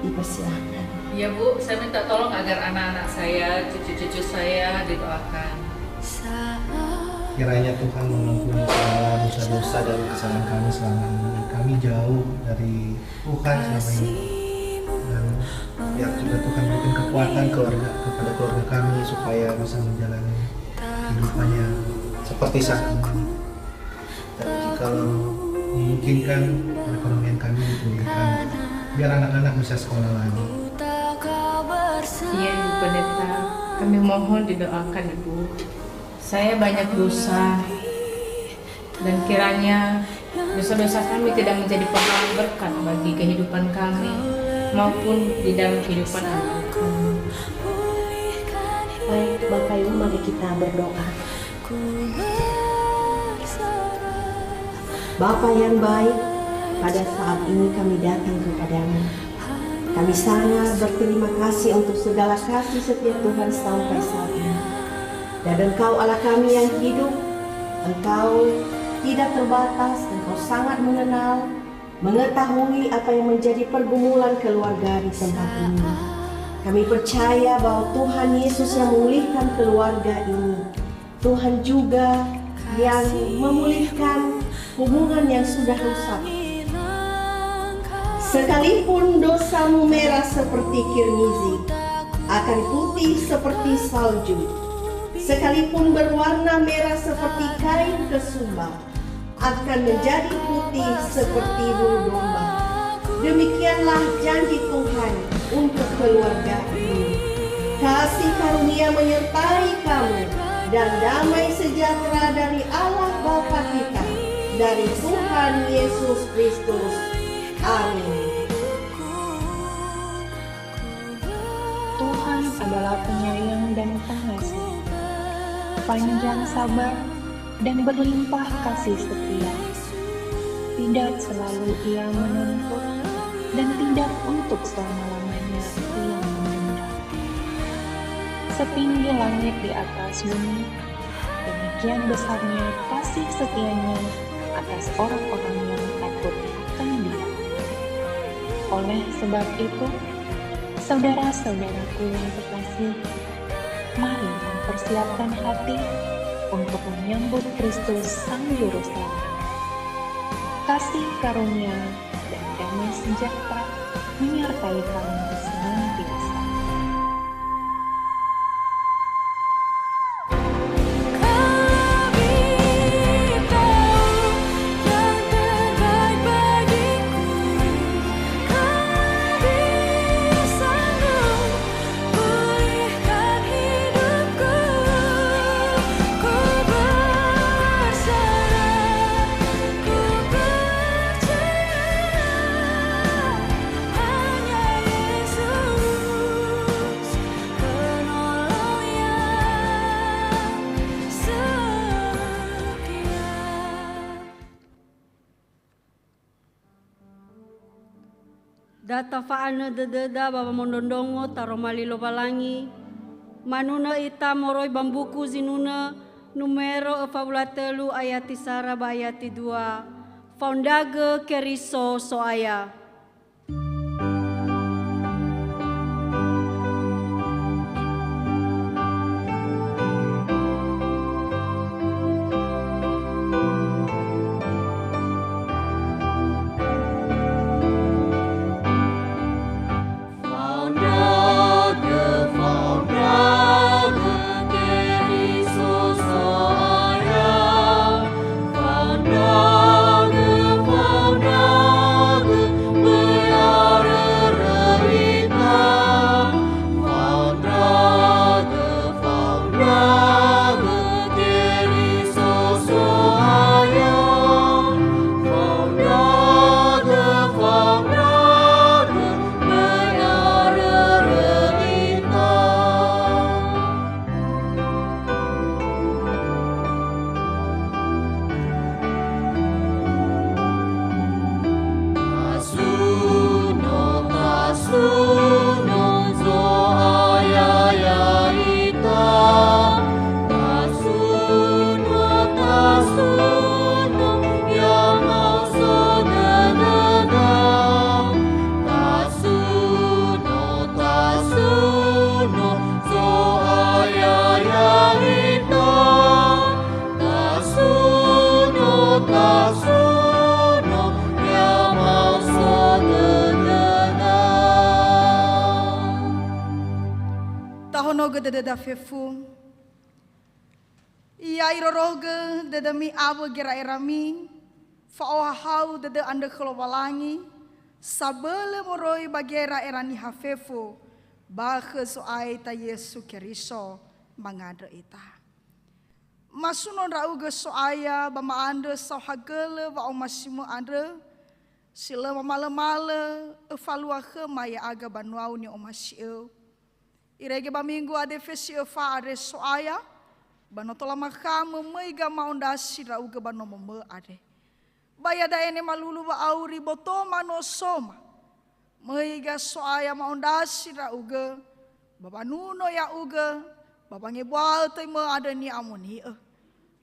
dipersilahkan. Ya, Bu, saya minta tolong agar anak-anak saya, cucu-cucu saya didoakan. Kiranya Tuhan mengampuni segala dosa-dosa dan kesalahan kami selama ini. Kami jauh dari Tuhan selama ini. Dan biar juga Tuhan berikan kekuatan keluarga, kepada keluarga kami supaya bisa menjalani kehidupan yang seperti saat ini. Dan jikalau memungkinkan, perekonomian kami dipulihkan, biar anak-anak bisa sekolah lagi. Iya, Ibu Pendeta, kami mohon didoakan, Ibu. Saya banyak dosa, dan kiranya dosa-dosa kami tidak menjadi penghalang berkat bagi kehidupan kami maupun di dalam kehidupan anak kami. Baik, Bapak Ibu, mari kita berdoa. Bapa yang baik, pada saat ini kami datang kepada-Mu. Kami sangat berterima kasih untuk segala kasih setia Tuhan sampai saat ini. Dan Engkau, Allah kami yang hidup, Engkau tidak terbatas, Engkau sangat mengenal, mengetahui apa yang menjadi pergumulan keluarga di tempat ini. Kami percaya bahwa Tuhan Yesus yang memulihkan keluarga ini. Tuhan juga yang memulihkan hubungan yang sudah rusak. Sekalipun dosamu merah seperti kirmizi, akan putih seperti salju. Sekalipun berwarna merah seperti kain kesumba, akan menjadi putih seperti bulu domba. Demikianlah janji Tuhan untuk keluarga ini. Kasih karunia menyertai kamu dan damai sejahtera dari Allah Bapa kita, dari Tuhan Yesus Kristus. Amin. Tuhan adalah penyayang dan pengasih. Panjang sabar dan berlimpah kasih setia. Tidak selalu Ia menuntut dan tidak untuk selama-lamanya Ia menunda. Setinggi langit di atas bumi, demikian besarnya kasih setia-Nya atas orang-orang yang takut akan Dia. Oleh sebab itu, saudara-saudaraku yang terkasih, mari mempersiapkan hati untuk menyambut Kristus Sang Juru Selamat. Kasih karunia dan damai sejahtera menyertai kamu senantiasa. Da tafa'anö dödöda ba wamondrondrongo taroma li Lowalangi, manunö ita moroi ba mbuku zinunö numero öfa wulu a tölu ayati sara ba ayati dua, Faondragö Keriso So'aya. Tasuno, tasuno, Zo'aya ya'ita. Tasuno, tasuno, ya'aso dödöda. Tahonogö dödöda fefu. Ya irorogö dödömi awö gera'erami, fa'ohahau dödö andrö khö Lowalangi, sabölö moroi ba gera'era niha fefu, ba khö Zo'aya ita Yesu Keriso mangandrö ita. Masuno ndra'ugö So'aya ba ma'andrö saohagölö wa'omasimö andrö, si lö mamalömalö öfalua khöma ya'aga banua-U ni'omasi'ö. Irege ba minggu ade fesi öfa andre So'aya, ba no tola makhamö möi gama'ondrasi ndra'ugö ba nomomö andre. Ba iada'e ne malulu wa'auri botoma no soma. Möi ga So'aya ma'ondrasi ndra'ugö, ba wanuno ya'ugö, ba wangebuaö töi mö andrö ni'amoni'ö.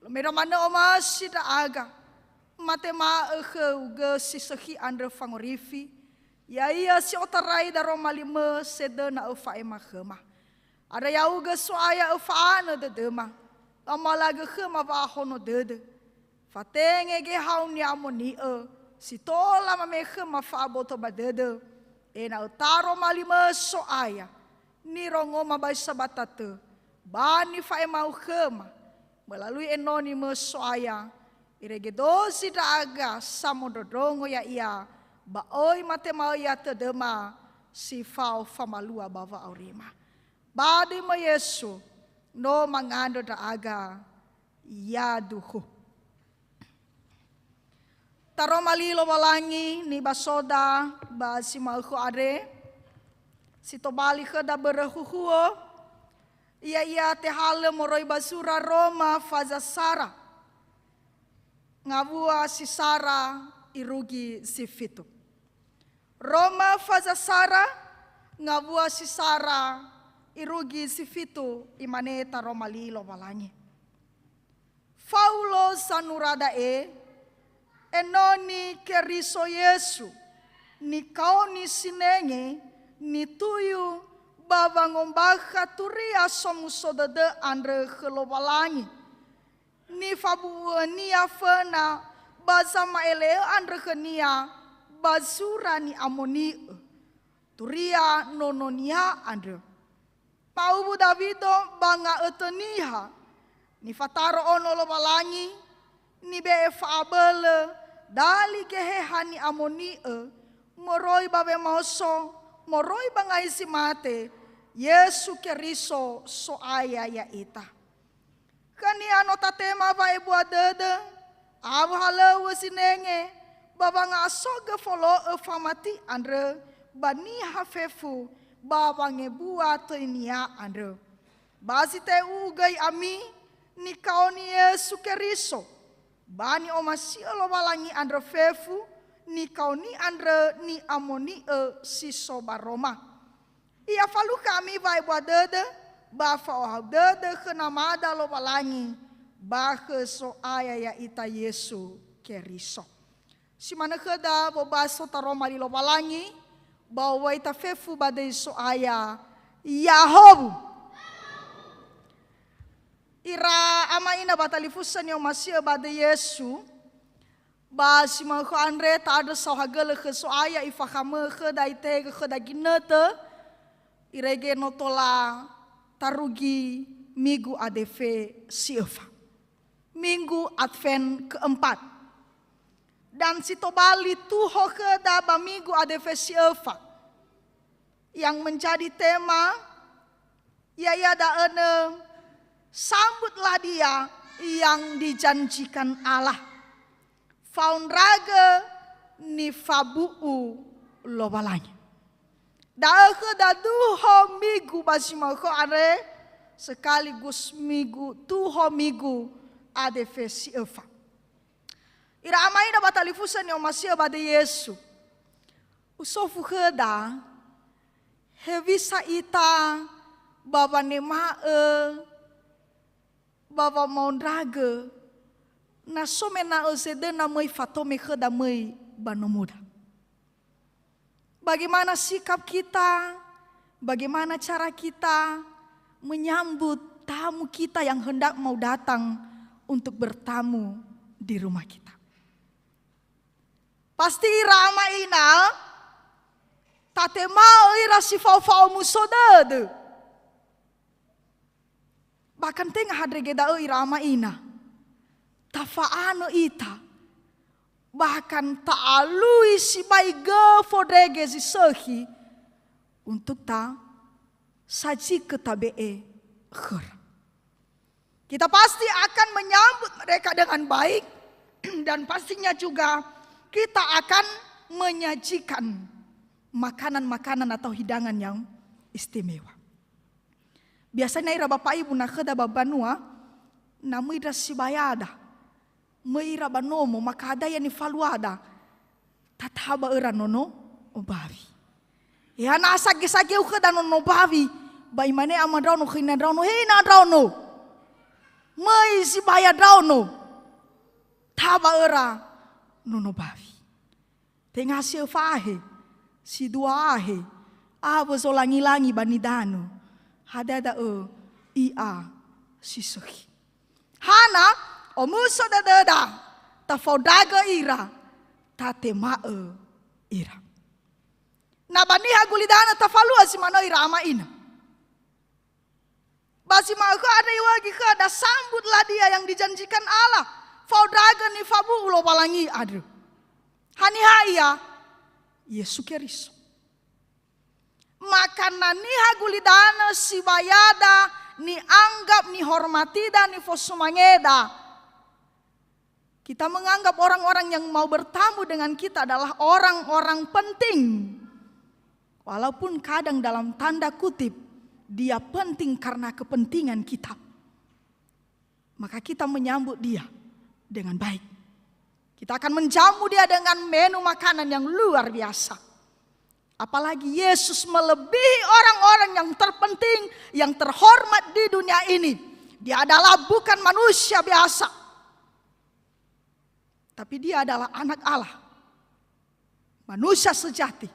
Lö mera manö omasi ndra'aga, matema'ö khöugö si sökhi andrö fangorifi, ya'ia si otarai daroma limö sedöna'ö fa'ema khöma. Andrö ya'ugö So'aya öfa'anö dödöma, ömalagö khöma wa'ahono dödö. Fatenge Geheha-U ni'amoni'ö, si tola mame khöma fa'aboto ba dödö, ena'ö taroma limö So'aya, nirongoma ba zi sabata tö, ba nifa'ema-U khöma, melalui enoni mö So'aya, irege dozi ndra'aga samondrondrongo ya'ia, ba oi matema'ö ia tödöma si fao famalua ba wa'aurima. Ba döi mö Yesu, no mangandrö ndra'aga, yaduhu. Taroma li Lowalangi nibasoda ba zi ma'ökhö andre, si tobali khöda börö huhuo, Ya'ia tehalö moroi ba zura Roma faza sara, ngawua si sara irugi si fitu. Roma faza sara, ngawua si sara irugi si fitu, imane taroma li Lowalangi. Faulo zanura da'e, enoni Keriso Yesu, nikaoni sinenge, nituyu ba wangombakha turia somuso dödö andrö khö Lowalangi. Nifabu'u'önia föna ba zama'ele'ö andrö khönia ba zura ni'amoni'ö, turia nononia andrö. Ma'uwu Dawido ba nga'ötö niha, nifataro ono Lowalangi, nibe'e fa'abölö, dali Geheha ni'amoni'ö, moroi ba wemaoso, moroi ba ngai zi mate, Yesu Keriso So'aya ya'ita. Khönia no tatema wa'ebua dödö, awö halöŵö zinenge, ba wanga'asogö folo'ö famati andrö ba niha fefu ba wangebua töinia andrö. Ba zi te'u'u göi ami, nikaoni Yesu Keriso, ba ni'omasi'ö Lowalangi andrö fefu, nikaoni andrö ni'amoni'ö si so ba Roma. I'afalukha ami wa'ebua dödö, ba fa'ohahau dödö khö Namada Lowalangi, ba khö So'aya ya'ita Yesu Keriso. Si manö khöda wobaso taroma li Lowalangi, ba wowai tafefu ba döi So'aya, Ya'ahowu. Ira ama ina ba talifusö ni'omasi'ö ba döi Yesu, ba zi ma'ökhö andre ta'andrö saohagölö khö So'aya, ifakhamö khöda, itehegö khöda ginötö, irege no tola tarugi Migu A D V si öfa. Minggu Advent keempat. Dan si tobali tuho khöda ba Minggu A D V si öfa. Yang menjadi tema, ya'ia da'ö nö, sambutlah Dia yang dijanjikan Allah. Faondragö nifabu'u Lowalangi. Da'ö khöda duho Migu ba zi ma'ökhö andre, sekaligus Migu, tuho Migu A D V si öfa. Ira ama ina ba talifusö ni'omasi'ö ba döi Yesu. Usofu khöda, hewisa ita ba wanema'ö, ba wamaondragö, na so mena'ö zedöna möi fatome khöda möi ba nomoda. Bagaimana sikap kita? Bagaimana cara kita menyambut tamu kita yang hendak mau datang untuk bertamu di rumah kita? Pasti ira ama ina, tatema'ö ira si fao-fao muso dödö. Bahkan tenga hadrege da'ö ira ama ina. Tafa'anö ita. Bahkan ta'alui sibai göfo ndrege zi sökhi untuk ta sajikö tabe'e khöra. Kita pasti akan menyambut mereka dengan baik dan pastinya juga kita akan menyajikan makanan-makanan atau hidangan yang istimewa. Biasanya ira bapak ibu na khöda ba banua, na möi ndra sibayada, möi ira ba nomo, maka ada ya nifaluada, tataba öra nono bawi. Ya na sage-sage khöda nono bawi, ba imane ama ndraono khö ina ndraono, "He ina ndraono, möi sibaya ndraono, taba öra nono bawi." Tenga si öfa ahe, si dua ahe, awö zolangi-langi ba nidanö. Hadia da'ö i'a si sökhi. Hana, omuso dödöda, tafaondragö ira, tatema'ö ira. Na ba niha gulidanö tafalua zi manö ira ama ina. Ba zi ma'ökhö andre iwögi khöda, sambutlah Dia yang dijanjikan Allah, faondragö nifabu'u Lowalangi andrö. Haniha ia? Yesu Keriso. Maka na niha gulidanö sibayada, nianggap, nihormatida, nifosumangeda, kita menganggap orang-orang yang mau bertamu dengan kita adalah orang-orang penting. Walaupun kadang dalam tanda kutip Dia penting karena kepentingan kita. Maka kita menyambut dia dengan baik. Kita akan menjamu dia dengan menu makanan yang luar biasa. Apalagi Yesus melebihi orang-orang yang terpenting, yang terhormat di dunia ini. Dia adalah bukan manusia biasa. Tapi dia adalah anak Allah. Manusia sejati.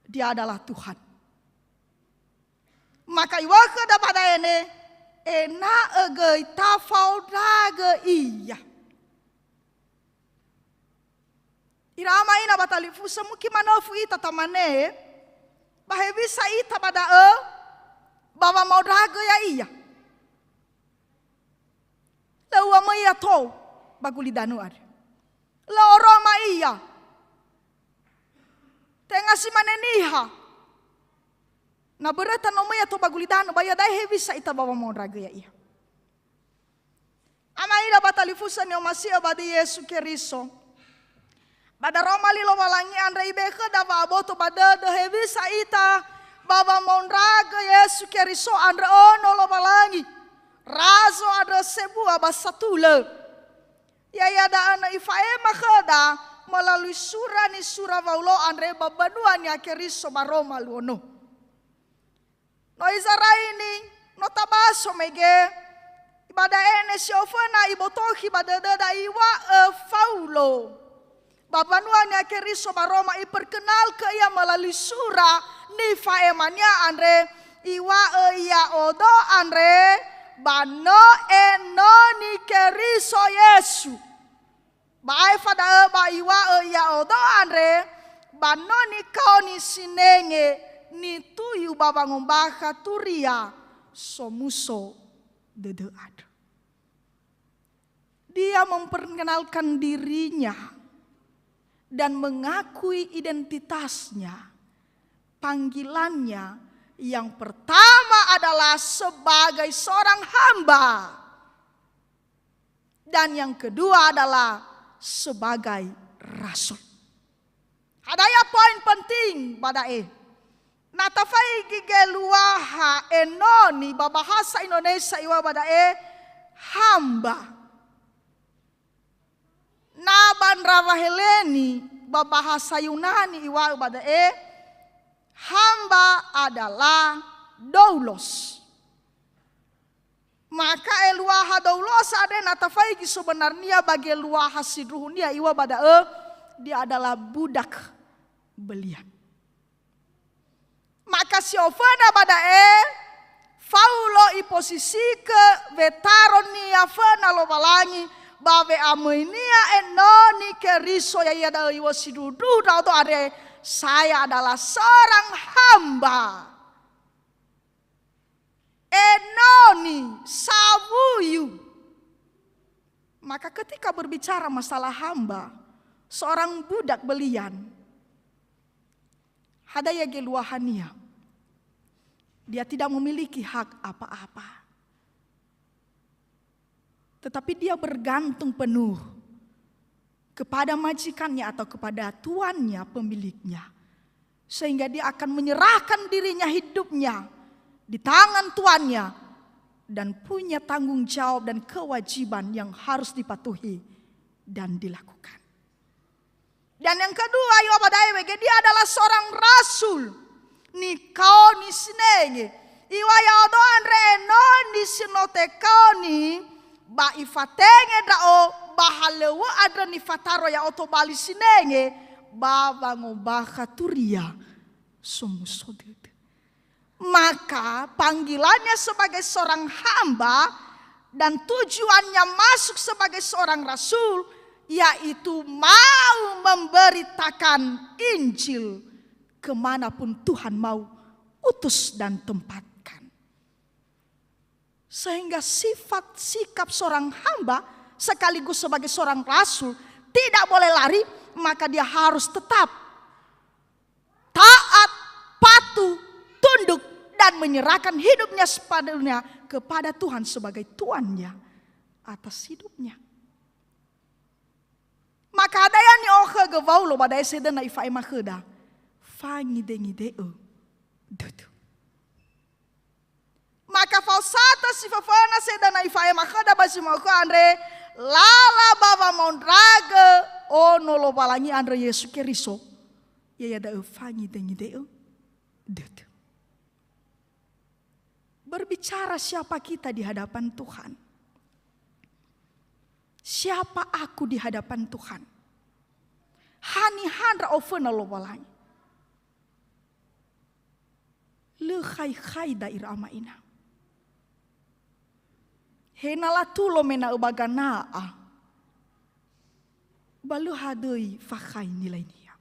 Dia adalah Tuhan. Maka iŵa'ö khöda ba da'e, ena'ö göi tafaondragö ia. Ira ama ina ba talifusö, mungkin manöfu ita tamane, ba hewisa ita ba da'ö, ba wamaondragö ya'ia. Lö ua möi ia tou ba gulidanö andre. Lö oroma ia. Tenga si mane niha. Na böröta no möi ia tou ba gulidanö, ba iada'e hewisa ita ba wamaondragö ya'ia. Ama ira ba talifusö ni'omasi'ö ba döi Yesu Keriso. Ba daroma li Lowalangi andre ibe'e khöda wa'aboto ba dödö hewisa ita ba wamaondragö Yesu Keriso andrö ono Lowalangi. Razo andrö sebua ba satulö. Ya'ia da'ö no ifa'ema khöda melalui sura nisura Waulo andre ba mbanua Niha Keriso ba Roma luo no. No Izaraini, no tabaso mege, ba da'e ne si oföna ibotokhi ba dödöda iŵa'ö Faulo. Ba mbanua Niha Keriso ba Roma iperkenalkö ia melalui sura nifa'emania andre, iŵa'ö ya'odo andre, ba no enoni Keriso Yesu. Ba aefa da'ö ba iŵa'ö ya'odo andre, ba no nikaoni sinenge nituyu ba wangombakha turia somuso dödö andrö. Dia memperkenalkan dirinya dan mengakui identitasnya, panggilannya yang pertama adalah sebagai seorang hamba. Dan yang kedua adalah sebagai rasul. Hadia poin penting ba da'e? Na tafaigi geluaha enoni ba bahasa Indonesia iŵa'ö ba da'e hamba. Na ba ndrawa Heleni ba bahasa Yunani iŵa'ö ba da'e hamba adalah doulos. Maka eluaha doulos andre na tafaigi sebenarnia ba geluaha sindruhunia iŵa'ö ba da'ö, dia adalah budak belian. Maka si oföna ba da'e, Faulo iposisikö wetaronia föna Lowalangi ba we'amöinia enoni Keriso, ya'ia da'ö iŵa'ö sindruhu-ndruhu ndra'odo andre, saya adalah seorang hamba. Enoni, sawuyu. Maka ketika berbicara masalah hamba, seorang budak belian, hadia geluahania? Dia tidak memiliki hak apa-apa. Tetapi dia bergantung penuh kepada majikannya atau kepada tuannya, pemiliknya, sehingga dia akan menyerahkan dirinya, hidupnya di tangan tuannya, dan punya tanggung jawab dan kewajiban yang harus dipatuhi dan dilakukan. Dan yang kedua, iŵa'ö ba da'e wege dia adalah seorang rasul. Nikaoni sinenge. Iŵa'ö ya'odo andre enoni si no tekaoni, ba ifatenge ndra'o, ba halöŵö andrö nifataro ya'o tobali sinenge, ba wangombakha turia somuso dödö. Maka panggilannya sebagai seorang hamba dan tujuannya masuk sebagai seorang rasul, yaitu mau memberitakan Injil kemanapun Tuhan mau utus dan tempatkan. Sehingga sifat sikap seorang hamba sekaligus sebagai seorang rasul tidak boleh lari, maka dia harus tetap taat, patuh, tunduk, dan menyerahkan hidupnya sepenuhnya kepada Tuhan sebagai tuannya atas hidupnya. Maka hadia ni'okhögö Waulo ba da'e sedöna ifa'ema khöda, fangidengide'ö dödö. Si föföna sedana ifa'ema khöda ba zi ma'ökhö andre, lala ba wamaondragö Ono Lowalangi andrö Yesu Keriso, ya'ia da'ö fangidengide'ö dödö. Berbicara siapa kita di hadapan Tuhan. Siapa aku di hadapan Tuhan? Haniha ndra'o föna Lowalangi? Lö khai-khaida ira ama ina. He na latulo mena'ö ba gana'a, ba lö hadöi fakhai nilainia.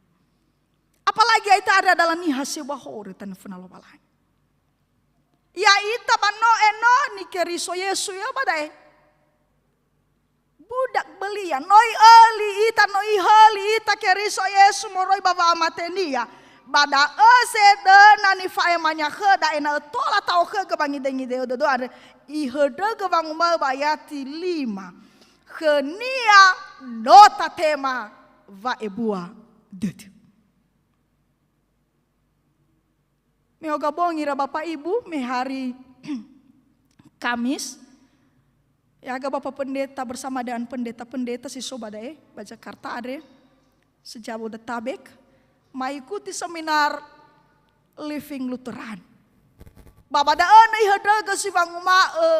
Apalagi ya'ita andre adalah niha sebua horö tanö föna Lowalangi. Ya'ita ba no enoni Keriso Yesu ia ba da'e. Budak belia, no i'öli ita, no ihöli ita Keriso Yesu moroi ba wa'amatenia. Ba da'ö zedöna nifa'emania khöda ena'ö tola ta'okhögö wangidengideo dödö andre, ihöndrögö wanguma'ö ba ayati lima, khönia no tatema wa'ebua dödö. Me haga bongi ira Bapak Ibu, me hari Kamis, ya haga Bapak Pendeta bersama dengan pendeta-pendeta si so ba da'e, ba Jakarta andre, se-Jabodetabek, mengikuti seminar Living Lutheran. Ba, ba da'ö na ihöndrögö si wanguma'ö,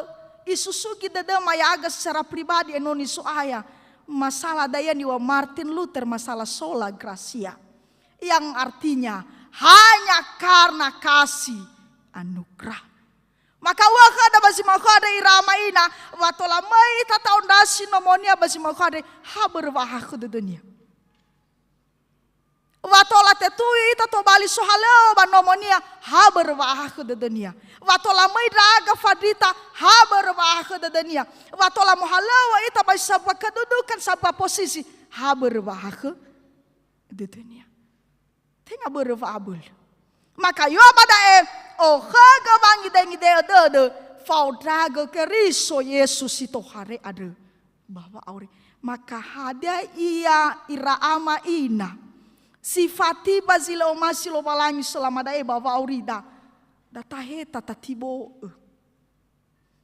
isusugi dödöma ya'aga secara pribadi enoni So'aya, masalah da'e niŵa'ö Martin Luther, masalah sola gratia. Yang artinya hanya karena kasih anugerah. Maka ua khöda ba zi ma'ökhö andre ira ama ina, wa tola möi ita ta'ondrasi nomonia ba zi ma'ökhö andre ha börö wa'ahakhö dödönia. Wa tola tetui ita tobali sohalöŵö ba nomonia ha börö wa'ahakhö dödönia. Wa tola möi ndra'aga fandrita ha börö wa'ahakhö dödönia. Wa tola mohalöŵö ita ba sambua kedudukan, sambua posisi ha börö wa'ahakhö dödönia. Tenga börö wa'abölö. Maka yua ba da'e, okhögö wangidengide'ö dödö, faondragö Keriso Yesu si tohare andrö ba wa'auri. Maka hadia ia ira ama ina, sifati ba zi lö omasi Lowalangi selama da'e ba wa'aurida, da taheta tatibo'ö.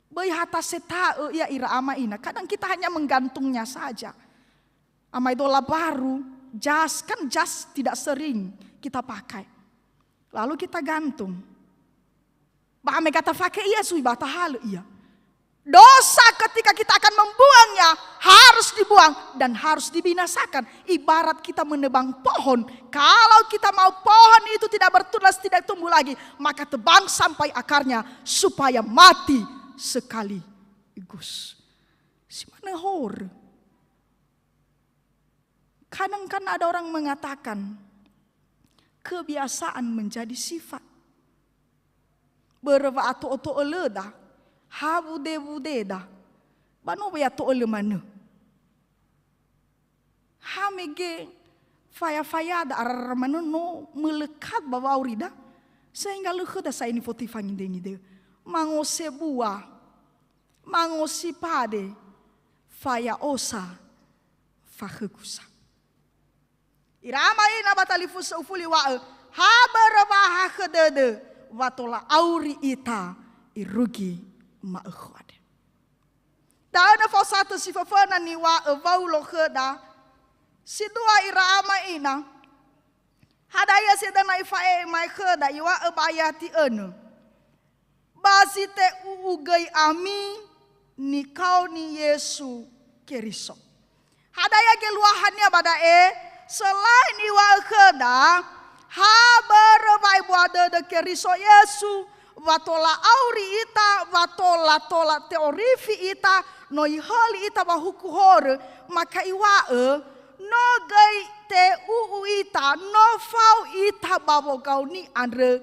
Böi ha taseta'ö ia ira ama ina. Kadang kita hanya menggantungnya saja. Ama idola baru, jas, kan jas tidak sering kita pakai. Lalu kita gantung. Ba ha mega tafake ia zui ba tahalö ia. Dosa ketika kita akan membuangnya harus dibuang dan harus dibinasakan. Ibarat kita menebang pohon, kalau kita mau pohon itu tidak bertunas, tidak tumbuh lagi, maka tebang sampai akarnya supaya mati sekaligus. Si manö horö. Kadang kan ada orang mengatakan, kebiasaan menjadi sifat. Börö wa'ato'ö-to'ölöda, ha wude-wudeda, ba no wa'ato'ölö manö. Ha mege faya-fayada arara manö no melekat ba wa'aurida, sehingga lö khöda sa'ae nifotöi fangide-ngideu. Mangosebua, mangosipade, faya osa, fakhögusa. Ira ama ina ba talifusö ufuli wa'ö, ha börö wa'ahakhö dödö, wa tola auri ita irugi ma'ökhö andre. Da'ö na faosatö si föföna niŵa'ö Waulo khöda, si dua ira ama ina. Hadia sedöna ifa'ema khöda, iŵa'ö ba ayati önö. Ba zi te'u'u göi ami nikaoni Yesu Keriso. Hadia geluahania ba da'e, selain iŵa'ö khöda, ha börö wa'ebua dödö Keriso Yesu, wa tola auri ita, wa tola, tola te'orifi ita, no ihöli ita ba huku horö, maka iŵa'ö, no göi te'u'u ita, no fao ita ba wogaoni andrö,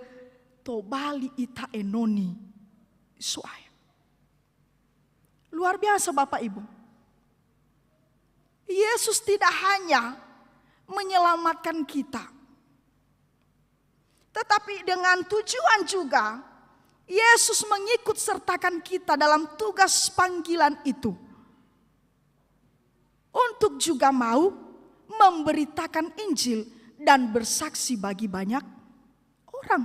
tobali ita enoni So'aya. Luar biasa, Bapak Ibu. Yesus tidak hanya menyelamatkan kita, tetapi dengan tujuan juga Yesus mengikut sertakan kita dalam tugas panggilan itu, untuk juga mau memberitakan Injil dan bersaksi bagi banyak orang.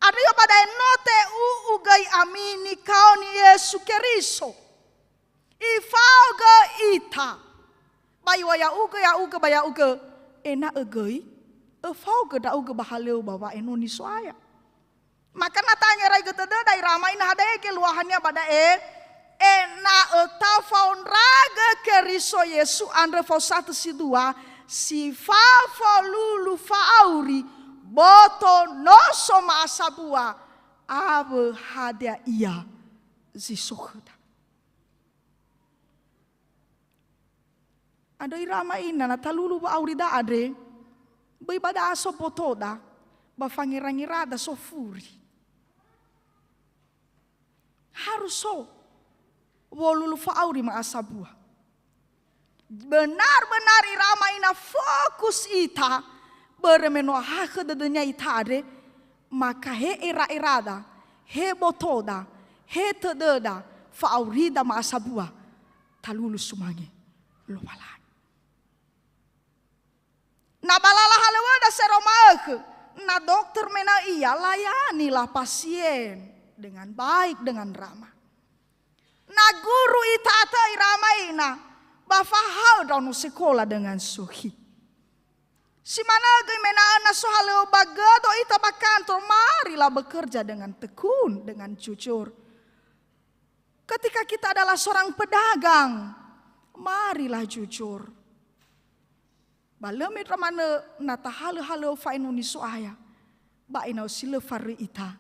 Andrö ba da'e no te'u'u göi ami nikaoni Yesu Keriso. Ifaogö ita. Ba iŵa'ö ya'ugö, ya'ugö, ba ya'ugö, ena'ö göi öfaogö ndra'ugö ba halöŵö ba wa'enoni So'aya. Maka na tangeraigö dödöda ira ama ina hadia geluahania ba da'e, ena'ö tafaondragö Keriso Yesu andrö faosatö si dua, si fao folulu fa'auri, boto no so ma'asabua, awö hadia ia zi so khöda. Andrö ira ama ina, na talulu wa'aurida andre, böi ba da'a so botoda, ba fangerangerada so furi. Harus so wolulu fa'auri ma'asabua. Benar-benar ira ama ina fokus ita, börö me no ahakhö dödönia ita andre, maka he era-erada, he botoda, he tödöda, fa'aurida ma'asabua, talulu sumange Lowalangi. Na ba lala halöŵöda sero ma'ökhö, na dokter mena'ö ia, layanilah pasien dengan baik, dengan ramah. Na guru ita atö ira ama ina, ba fahaö ndraono sekola dengan sohi. Si manö göi mena'ö na so halöŵö ba gödo ita ba kantor, marilah bekerja dengan tekun, dengan jujur. Ketika kita adalah seorang pedagang, marilah jujur. Ba lö mendrua manö na tahalö-halöŵö fa'enoni So'aya, ba ena'ö si lö faröi ita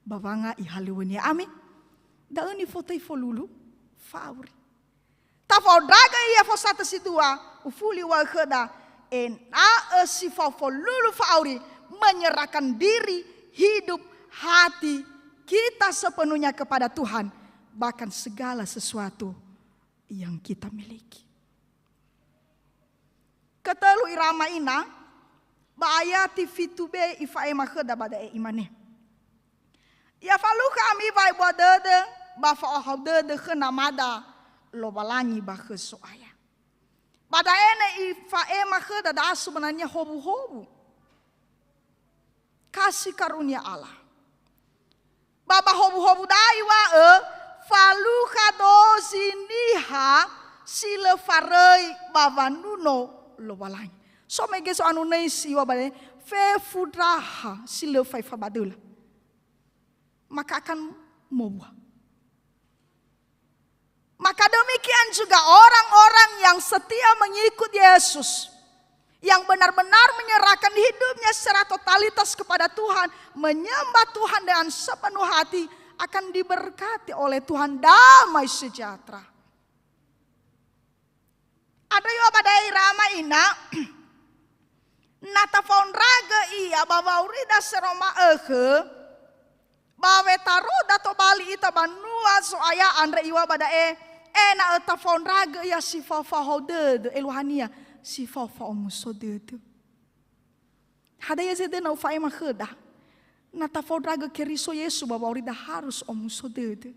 ba wanga'i halöŵönia. Amin. Da'ö nifotöi folulu fa'auri. Tafaondragö ia faosatö si dua, ufuli uŵa'ö khöda, ena'ö si fao folulu fa'auri, menyerahkan diri, hidup, hati kita sepenuhnya kepada Tuhan, bahkan segala sesuatu yang kita miliki. Ketölu ira ama ina, ba ayati fitu be ifa'ema khöda ba da'e imane, "Ya falukha ami wa'ebua dödö, ba fa'ohahau dödö khö Namada Lowalangi ba khö So'aya." Ba da'e ne ifa'ema khöda da'a sebenarnya howuhowu. Kasih karunia Allah. Ba, ba howuhowu da'a iŵa'ö, falukha dozi niha si lö faröi ba wanuno Lowalangi. So mege so anu nöi si iŵa'ö ba da'e, fefu ndraha si lö faefa ba döla. Maka akan mowua. Maka demikian juga orang-orang yang setia mengikut Yesus, yang benar-benar menyerahkan hidupnya secara totalitas kepada Tuhan, menyembah Tuhan dengan sepenuh hati, akan diberkati oleh Tuhan damai sejahtera. Andrö iŵa'ö ba da'e ira ama ina, na tafaondragö ia ba wa'aurida sero ma'ökhö, ba wetaroda tobali ita banua Zo'aya andrö iŵa'ö ba da'e, ena'ö tafaondragö ia si fao fa'ohahau dödö, eluahania si fao fa'omuso dödö. Hadia zedöna ufa'ema khöda? Na tafaondragö Keriso Yesu ba wa'aurida harus omuso dödö.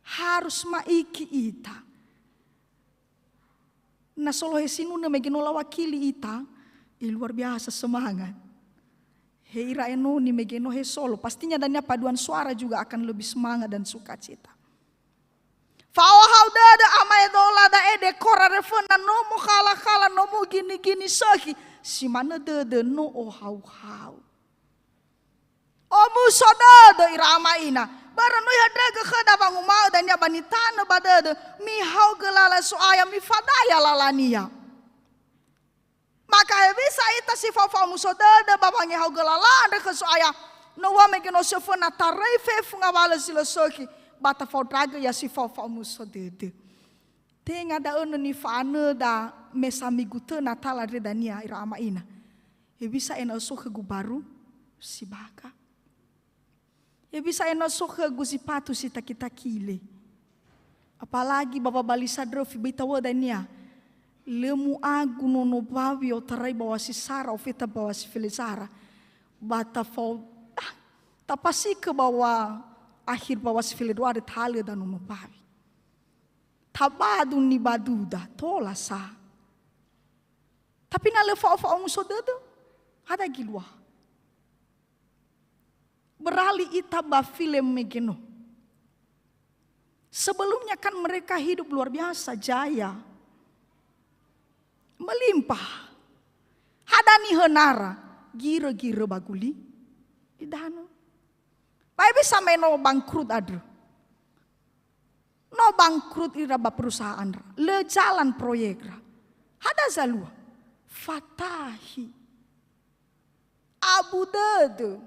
Harus ma'iki ita. Na solohe sinunö mege no lawakili ita, eh, luar biasa semangat. He ira enoni mege no he solo, pastinya dania paduan suara juga akan lebih semangat dan sukacita. Fa'ohahau dödö amaedola da'e dekora reföna no mokhala-khala no mogini-gini sökhi, si manö dödö no ohau-hau. Omuso dödö ira ama ina. Börö no ihöndrögö khöda wanguma'ö dania ba nitanö ba dödö, mihaogö lala Zo'aya, mifadaya lalania. Maka hewisa ita si fao fa'omuso dödö ba wangehaogö lala andrö khö Zo'aya, no ua mege no si föna taröi fefu ngawalö zi lö sökhi, ba tafaondragö ia si fao fa'omuso dödö. Tenga da'ö nö nifa'anöda me saminggu tö Natal andre dania ira ama ina. Hewisa ena'ö so khögu baru si bakha. Hewisa ena'ö so khögu zipatu si taki-takile. Apalagi ba wabali sandröfi böi tawö dania. Lö mu'agu nono bawi otarai bawa si sara ofeta bawa si felezara. Ba tafao, ah, tapasikö bawa akhir bawa si feledoa andre tahalö da nono bawi. Tabadu nibaduda, tola sa. Tapi na lö fao fa'omuso dödö, hadia geluaha? Beralih ita ba Filemegeno. Sebelumnya kan mereka hidup luar biasa, jaya. Melimpah. Hadia nihönara, girö-girö ba guli idanö. Ba bisa me no bangkrut andrö. No bangkrut ira ba perusahaanra. Lö jalan proyekra. Hadia zalua? Fatahi. Abu dödö.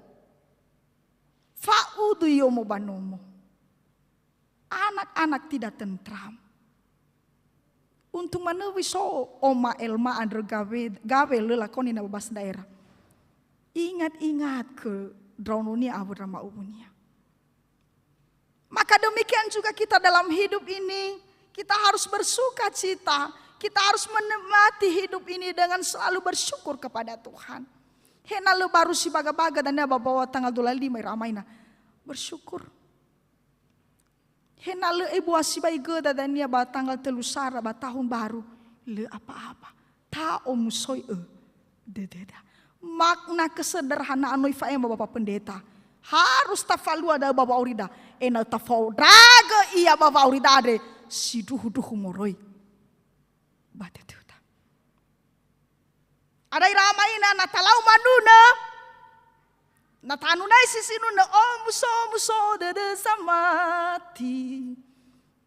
Fa'udu yomo ba nomo. Anak-anak tidak tentram. Untung manö wi so oma Elma andrö gawe, gawe lö lakoni na babas daerah. Ingat-ingat ke ndraononia awö ndra ma'uwunia. Maka demikian juga kita dalam hidup ini, kita harus bersuka cita. Kita harus menikmati hidup ini dengan selalu bersyukur kepada Tuhan. He na lö baru si baga-baga dania ba mbaŵa tanggal dua lima ira ama ina. Bersyukur. He na lö ebua sibai göda dania ba tanggal tölu Sara ba tahun baru, lö apa-apa. Ta'omusoi'ö dödöda. Makna kesederhanaan no ifa'ema Bapak Pendeta. Harus tafalua da'ö ba wa'aurida. Ena'ö tafaondragö ia ba wa'aurida andre sindruhu-ndruhu moroi ba dödöda. Ada ira ama ina na talau manunö, na tanunaisi sinunö, "Omuso, omuso dödö zamati."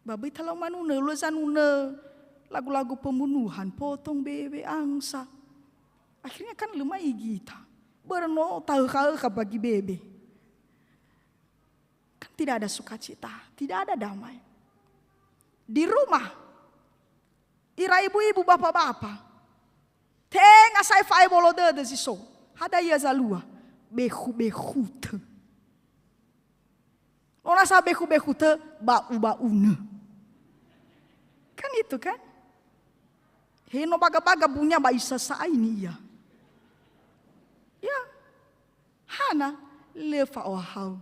Ba böi talau manunö, lö zanunö lagu-lagu pembunuhan, potong bewe angsa. Akhirnya kan lö mai gita. Börö no tahökha-ökha bagi bebe. Kan tidak ada sukacita, tidak ada damai. Di rumah, ira ibu-ibu, bapa-bapa, tenga sa'ae fa'ebolo dödö si so. Hadia ia zalua? Bekhu-bekhutö. No nasa bekhu-bekhutö, ba'u-ba'unö. Kan itu kan? He no baga-baga bunya ba isa sa'aini ia. Ya. Hana, lö fa'ohahau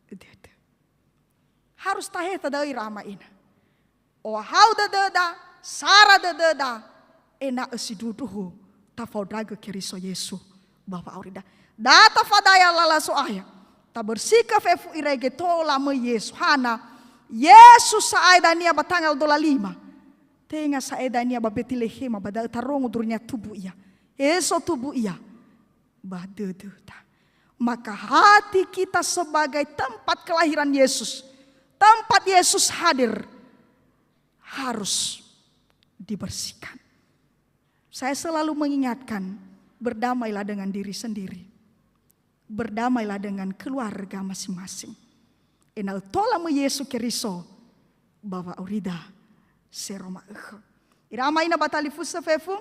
dödö. Harus taheta da'ö ira ama ina. Ohahau dödöda, sara dödöda, ena'ö sindruhu-ndruhu tafaondragö Keriso Yesu ba wa'aurida. Da tafadaya lala So'aya, tabersikö fefu irege tola möi Yesu. Hana, Yesu sa'ae dania ba tanggal dua lima. Tenga sa'ae dania ba Betilehema, ba da'ö tarongo durünia tumbu ia. Yesu tumbu ia ba dödöda. Maka hati kita sebagai tempat kelahiran Yesus, tempat Yesus hadir, harus dibersihkan. Saya selalu mengingatkan, berdamailah dengan diri sendiri. Berdamailah dengan keluarga masing-masing. Ena'ö tola möi Yesu Keriso ba wa'aurida seroma ökhö. Ira ama ina ba talifusö fefu,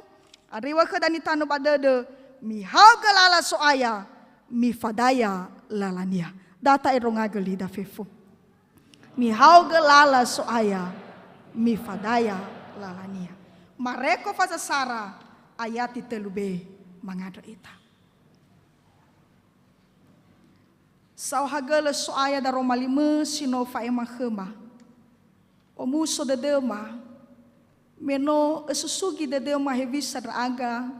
andrö iŵa'ö dania tanö ba dödö, mihaogö lala So'aya, mifadaya lalania. Da ta'endrongagö lida fefu. Mihaogö lala So'aya, mifadaya lalania. Mareko fasa sara ayati tölu be mangandrö ita. Saohagölö So'aya daroma limö si no fa'ema khöma. Omuso dödöma, me no ösusugi dödöma hewisa ndra'aga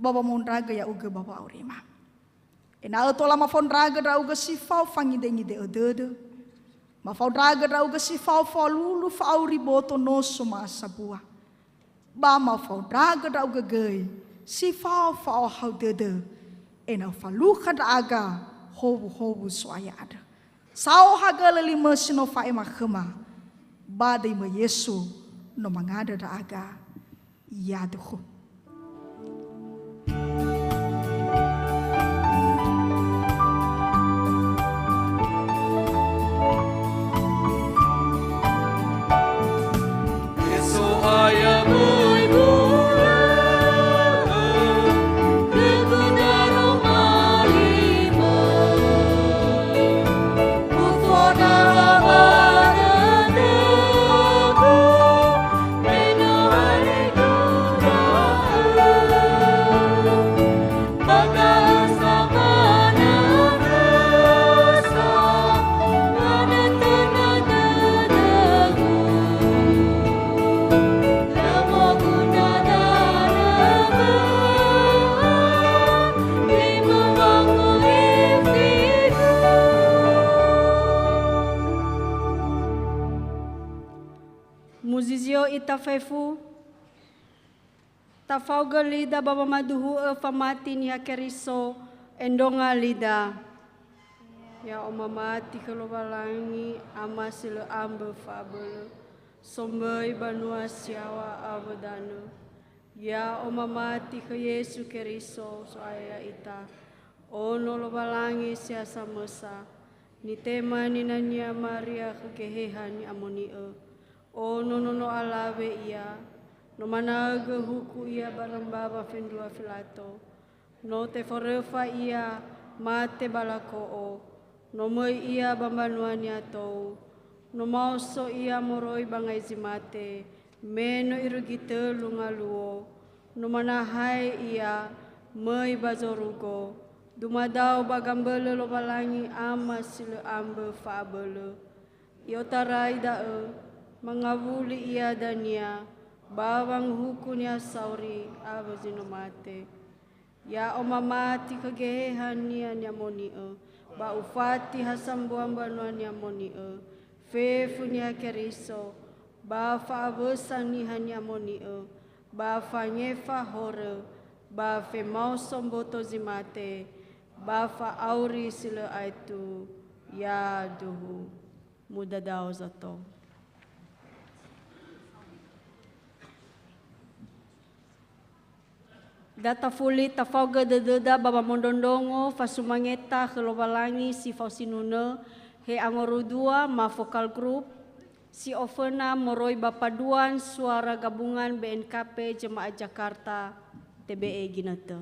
ba wamaondragö ya'ugö ba wa'aurima. Ena'ö tola mafaondragö ndra'ugö si fao fangide-ngide'ö dödö. Mafaondragö ndra'ugö si fao falulu fa'auri boto noso ma'asambua. Ba mafaondragö ndra'ugö göi si fao fa'ohahau dödö, ena'ö falukha ndra'aga howuhowu So'aya andrö. Saohagölö limö si no fa'ema khöma, ba döi möi Yesu no mangandrö ndra'aga. Yaduhu. Fefu, tafaogö lida ba wamaduhu'ö famati Niha Keriso, endronga lida. Ya'o mamati khö Lowalangi, Ama si lö ambö fa'abölö, somböi banua si yaŵa awö danö. Ya'o mamati khö Yesu Keriso, So'aya ya'ita, Ono Lowalangi si ha samösa, nitema ninania Maria khö Geheha Ni'amoni'ö, Ono nono alawe Ia, no manaögö huku Ia barö mbawa fendrua Filato. No teforöfa Ia mate ba lako'o, no möi Ia ba mbanua niha tou, no maoso Ia moroi ba ngai zi mate, me no irugi tölu ngaluo, no manahae Ia möi ba zorugo, dumadao ba gambölö Lowalangi Ama si lö ambö fa'abölö. I'otarai da'ö, mangawuli Ia dania ba wanguhuku niha sauri awö zi no mate. Ya'o mamati khö Geheha-Nia Ni'amoni'ö, ba ufati ha sambua mbanua Ni'amoni'ö, fefu Niha Keriso, ba fa'awösa Niha Ni'amoni'ö, ba fangefa horö, ba femaoso mboto zi mate, ba fa'auri si lö aetu, yaduhu. Mudadao zato. Da tafuli tafaogö dödöda ba wamondrondrongo fasumangeta khö Lowalangi si fao sinunö, he angorudua ma fokal grup, si oföna moroi ba paduan suara gabungan B N K P Jemaat Jakarta, tebe'e ginötö.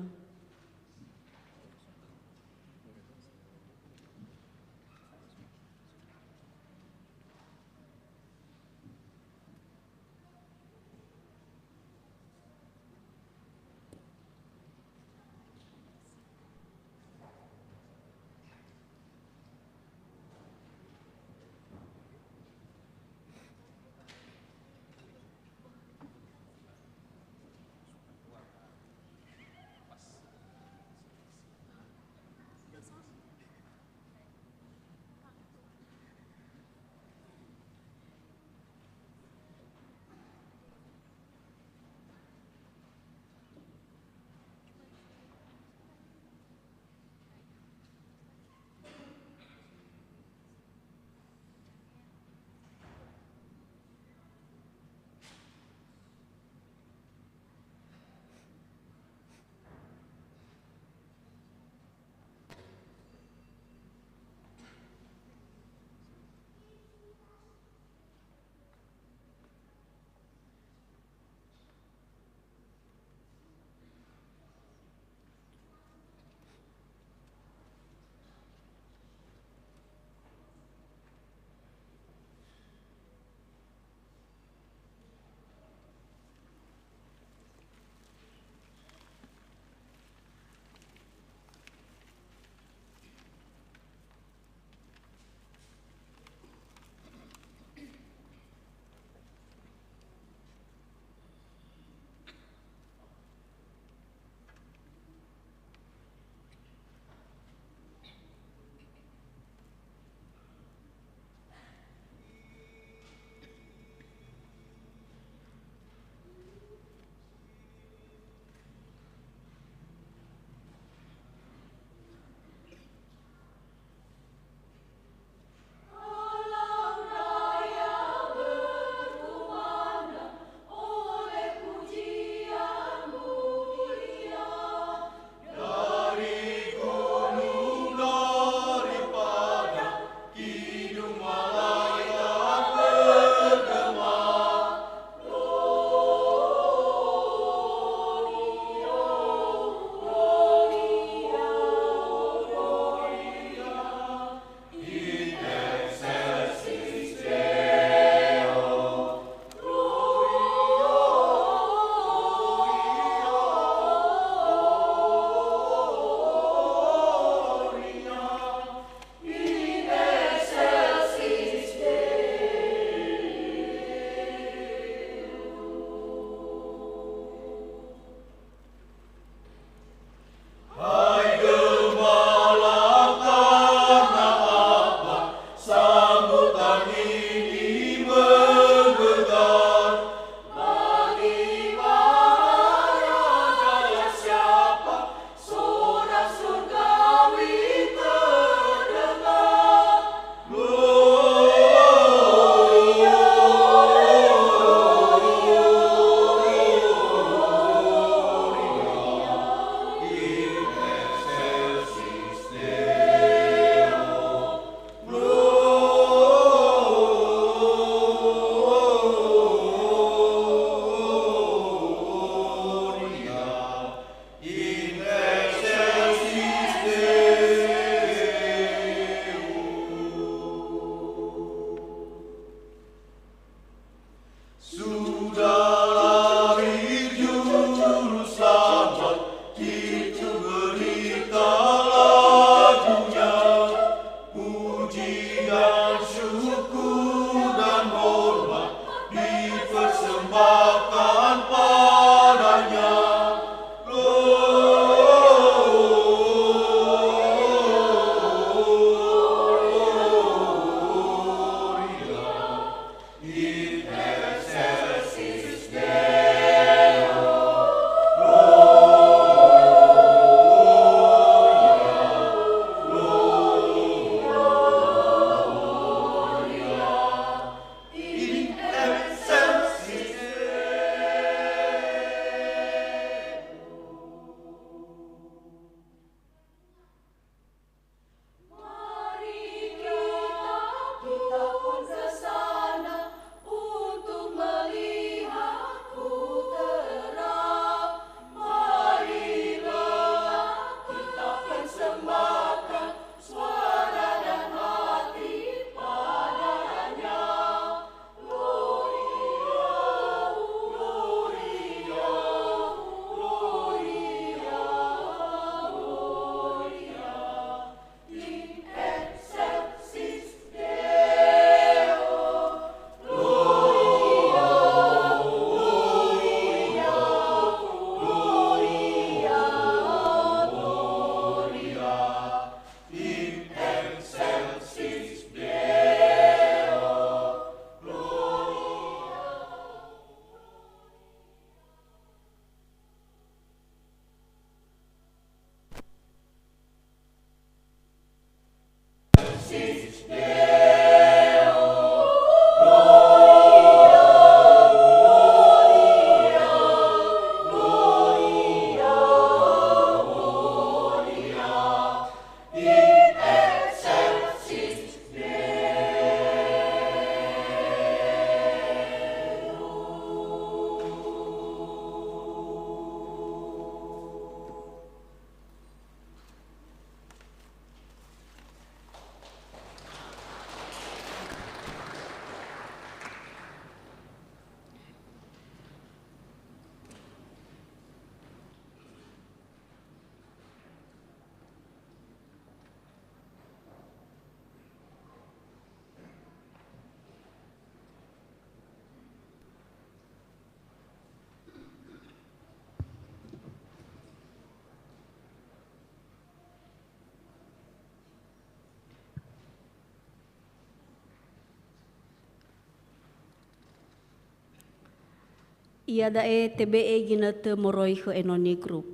Iada'e tebe'e ginötö moroi khö Enoni Group.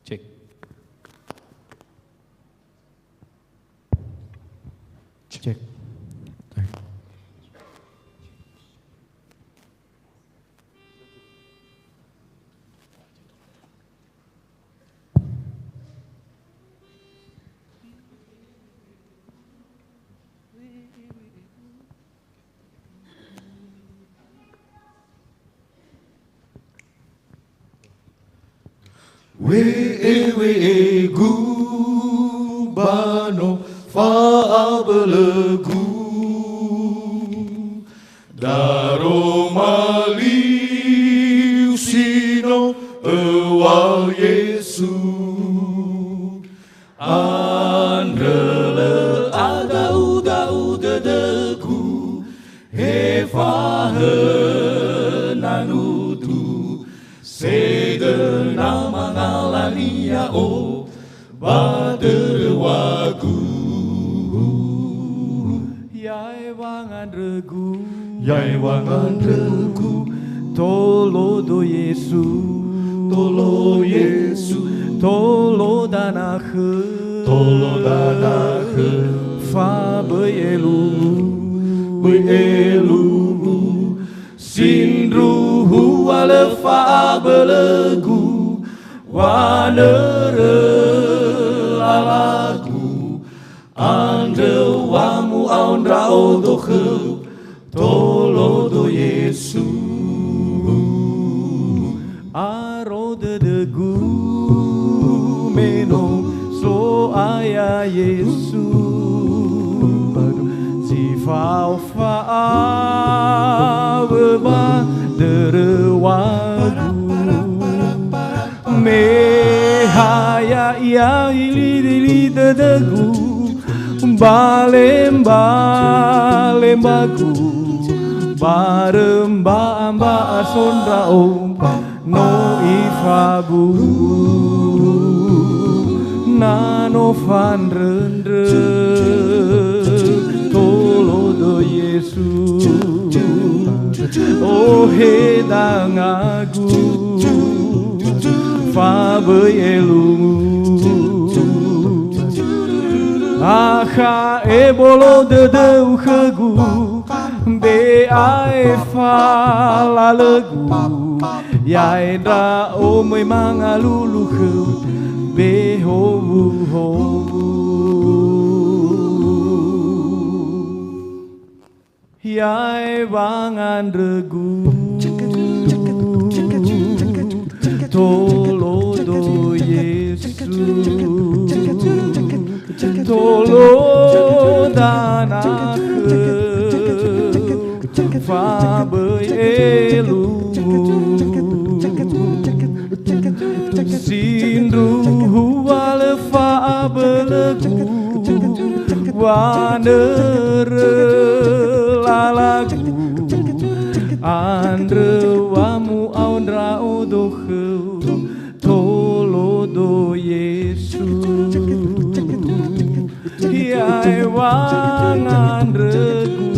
Cek. Cek. We'e, we'egu, ba no fa'abölögu. Daroma liu si no öŵa'ö Yesu. Andrö lö ada'uda'u dödögu, he fahöna nudu, sedöna mangalania o ba döröŵagu. Yae wangandrögu. Yae wangandrögu. Tolodo Yesu. Tolo Yesu. Tolo danakhö. Tolo danakhö. Fa böi elumu. Böi elumu. Sindruhua lö fa'abölögu. Wanörö lalagu. Andrö wa mu'ao ndra'odo khöu, tolodo Yesu. Aro dödögu me no So'aya Yesu. Si fao fa'awö ba döröŵagu. Me ha ya'ia ililili dödögu, ba lemba-lembagu, barö mba'a-mba'a so ndra'o, no ifabu, na no fandröndrö, tolodo Yesu. O he dangagu, fa böi elumu. Akha ebolo dödöu khögu, be aefa lalögu. Ya'e ndra'o möi mangalulu khöu, be howuhowu. Ya'e wangandrögu, tolodo Yesu, tolo danakhö, fa böi elumu. Sindruhua lö fa'abölögu, wanörö lalagu, andrö wa mu'ao ndra'odo khöu, tolodo Yesu. Ya'e wangandrögu,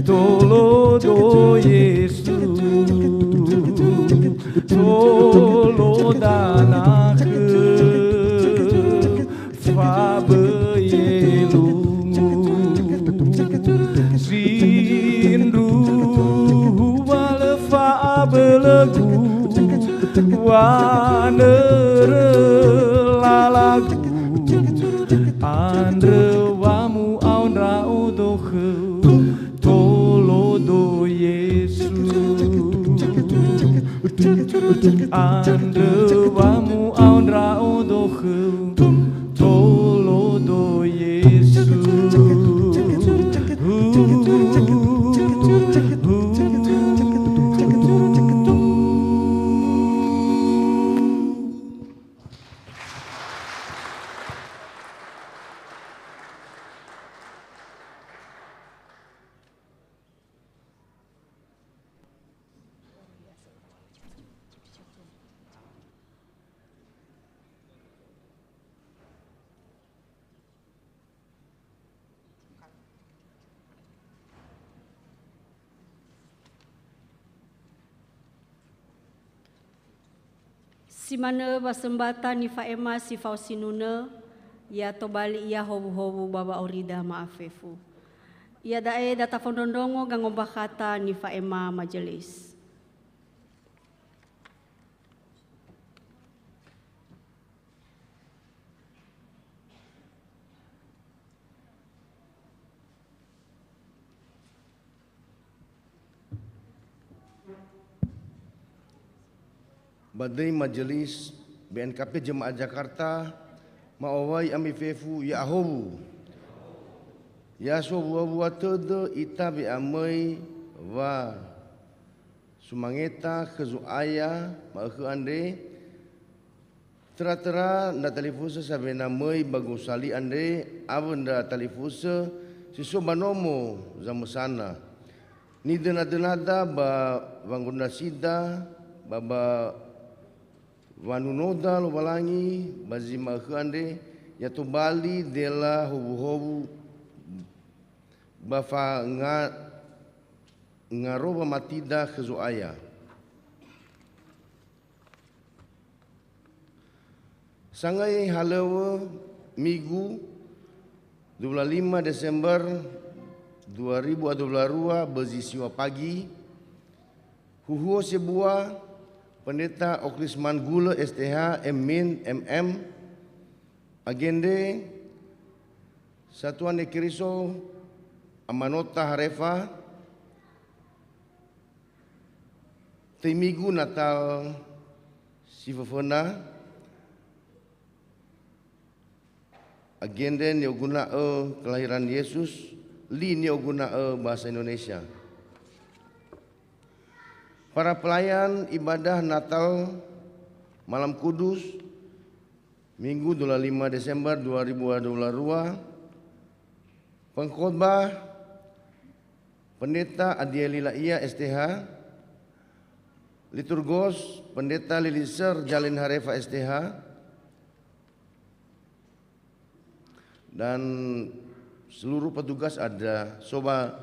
tolodo Yesu, tolo danakhö, fa böi elumu. Sindruhua lö fa'abölögu, wanörö lalagu, andrö wa mu'ao ndra'odo khöu, tolo Andrö wa mu'ao ndra'odo khöu, Tolodo Yesu. Si manö wasömbata nifa'ema si fao sinunö, ya tobali ia howuhowu ba wa'aurida ma'afefu. Iada'e da tafondrondrongo gangombakhata nifa'ema majelis. Ba döi Majelis B N K P Jemaat Jakarta, ma'owai ami fefu ya'ahowu. Ya sowuawua tödö ita we'amöi wa sumangeta khö Zo'aya ma'ökhö andre, töra-töra ndra talifusö sawena möi ba gosali andre awö ndra talifusö si so ba nomo zamösana. Nidöna-dönada ba wangondrasida ba ba wanunoda Lowalangi ba zi ma'ökhö andre, ya tobali dela howuhowu ba fanga-, ngaro wamatida khö Zo'aya. Sangöi halöŵö Migu, dua puluh lima Desember dua ribu dua puluh dua, bözi siwa pagi, huhuo sebua, Pendeta Okrisman Gulö, S T H, M Min, M M, Agende, Satuan Yekeriso, Amanota Harefa, Töi Migu Natal si föföna, Agende ni'oguna'ö kelahiran Yesus, Li ni'oguna'ö bahasa Indonesia. Para pelayan ibadah Natal Malam Kudus, Minggu dua puluh lima Desember dua ribu dua puluh dua, pengkhotbah Pendeta Adieli La'ia, S T H, liturgos Pendeta Liliser Jalen Harefa, S T H, dan seluruh petugas ada soba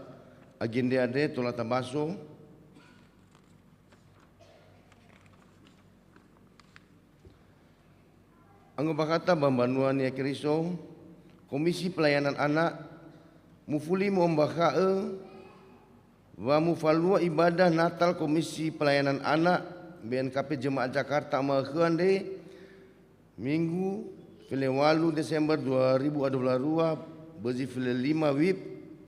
agende andre tola tabaso. Angombakhata ba mbanua Niha Keriso, Komisi Pelayanan Anak, mufuli mu'ombakha'ö wa mufalua ibadah Natal Komisi Pelayanan Anak B N K P Jemaat Jakarta ma'ökhö andre, Minggu, felewalu Desember dua ribu dua puluh dua, bözi felelima WIB,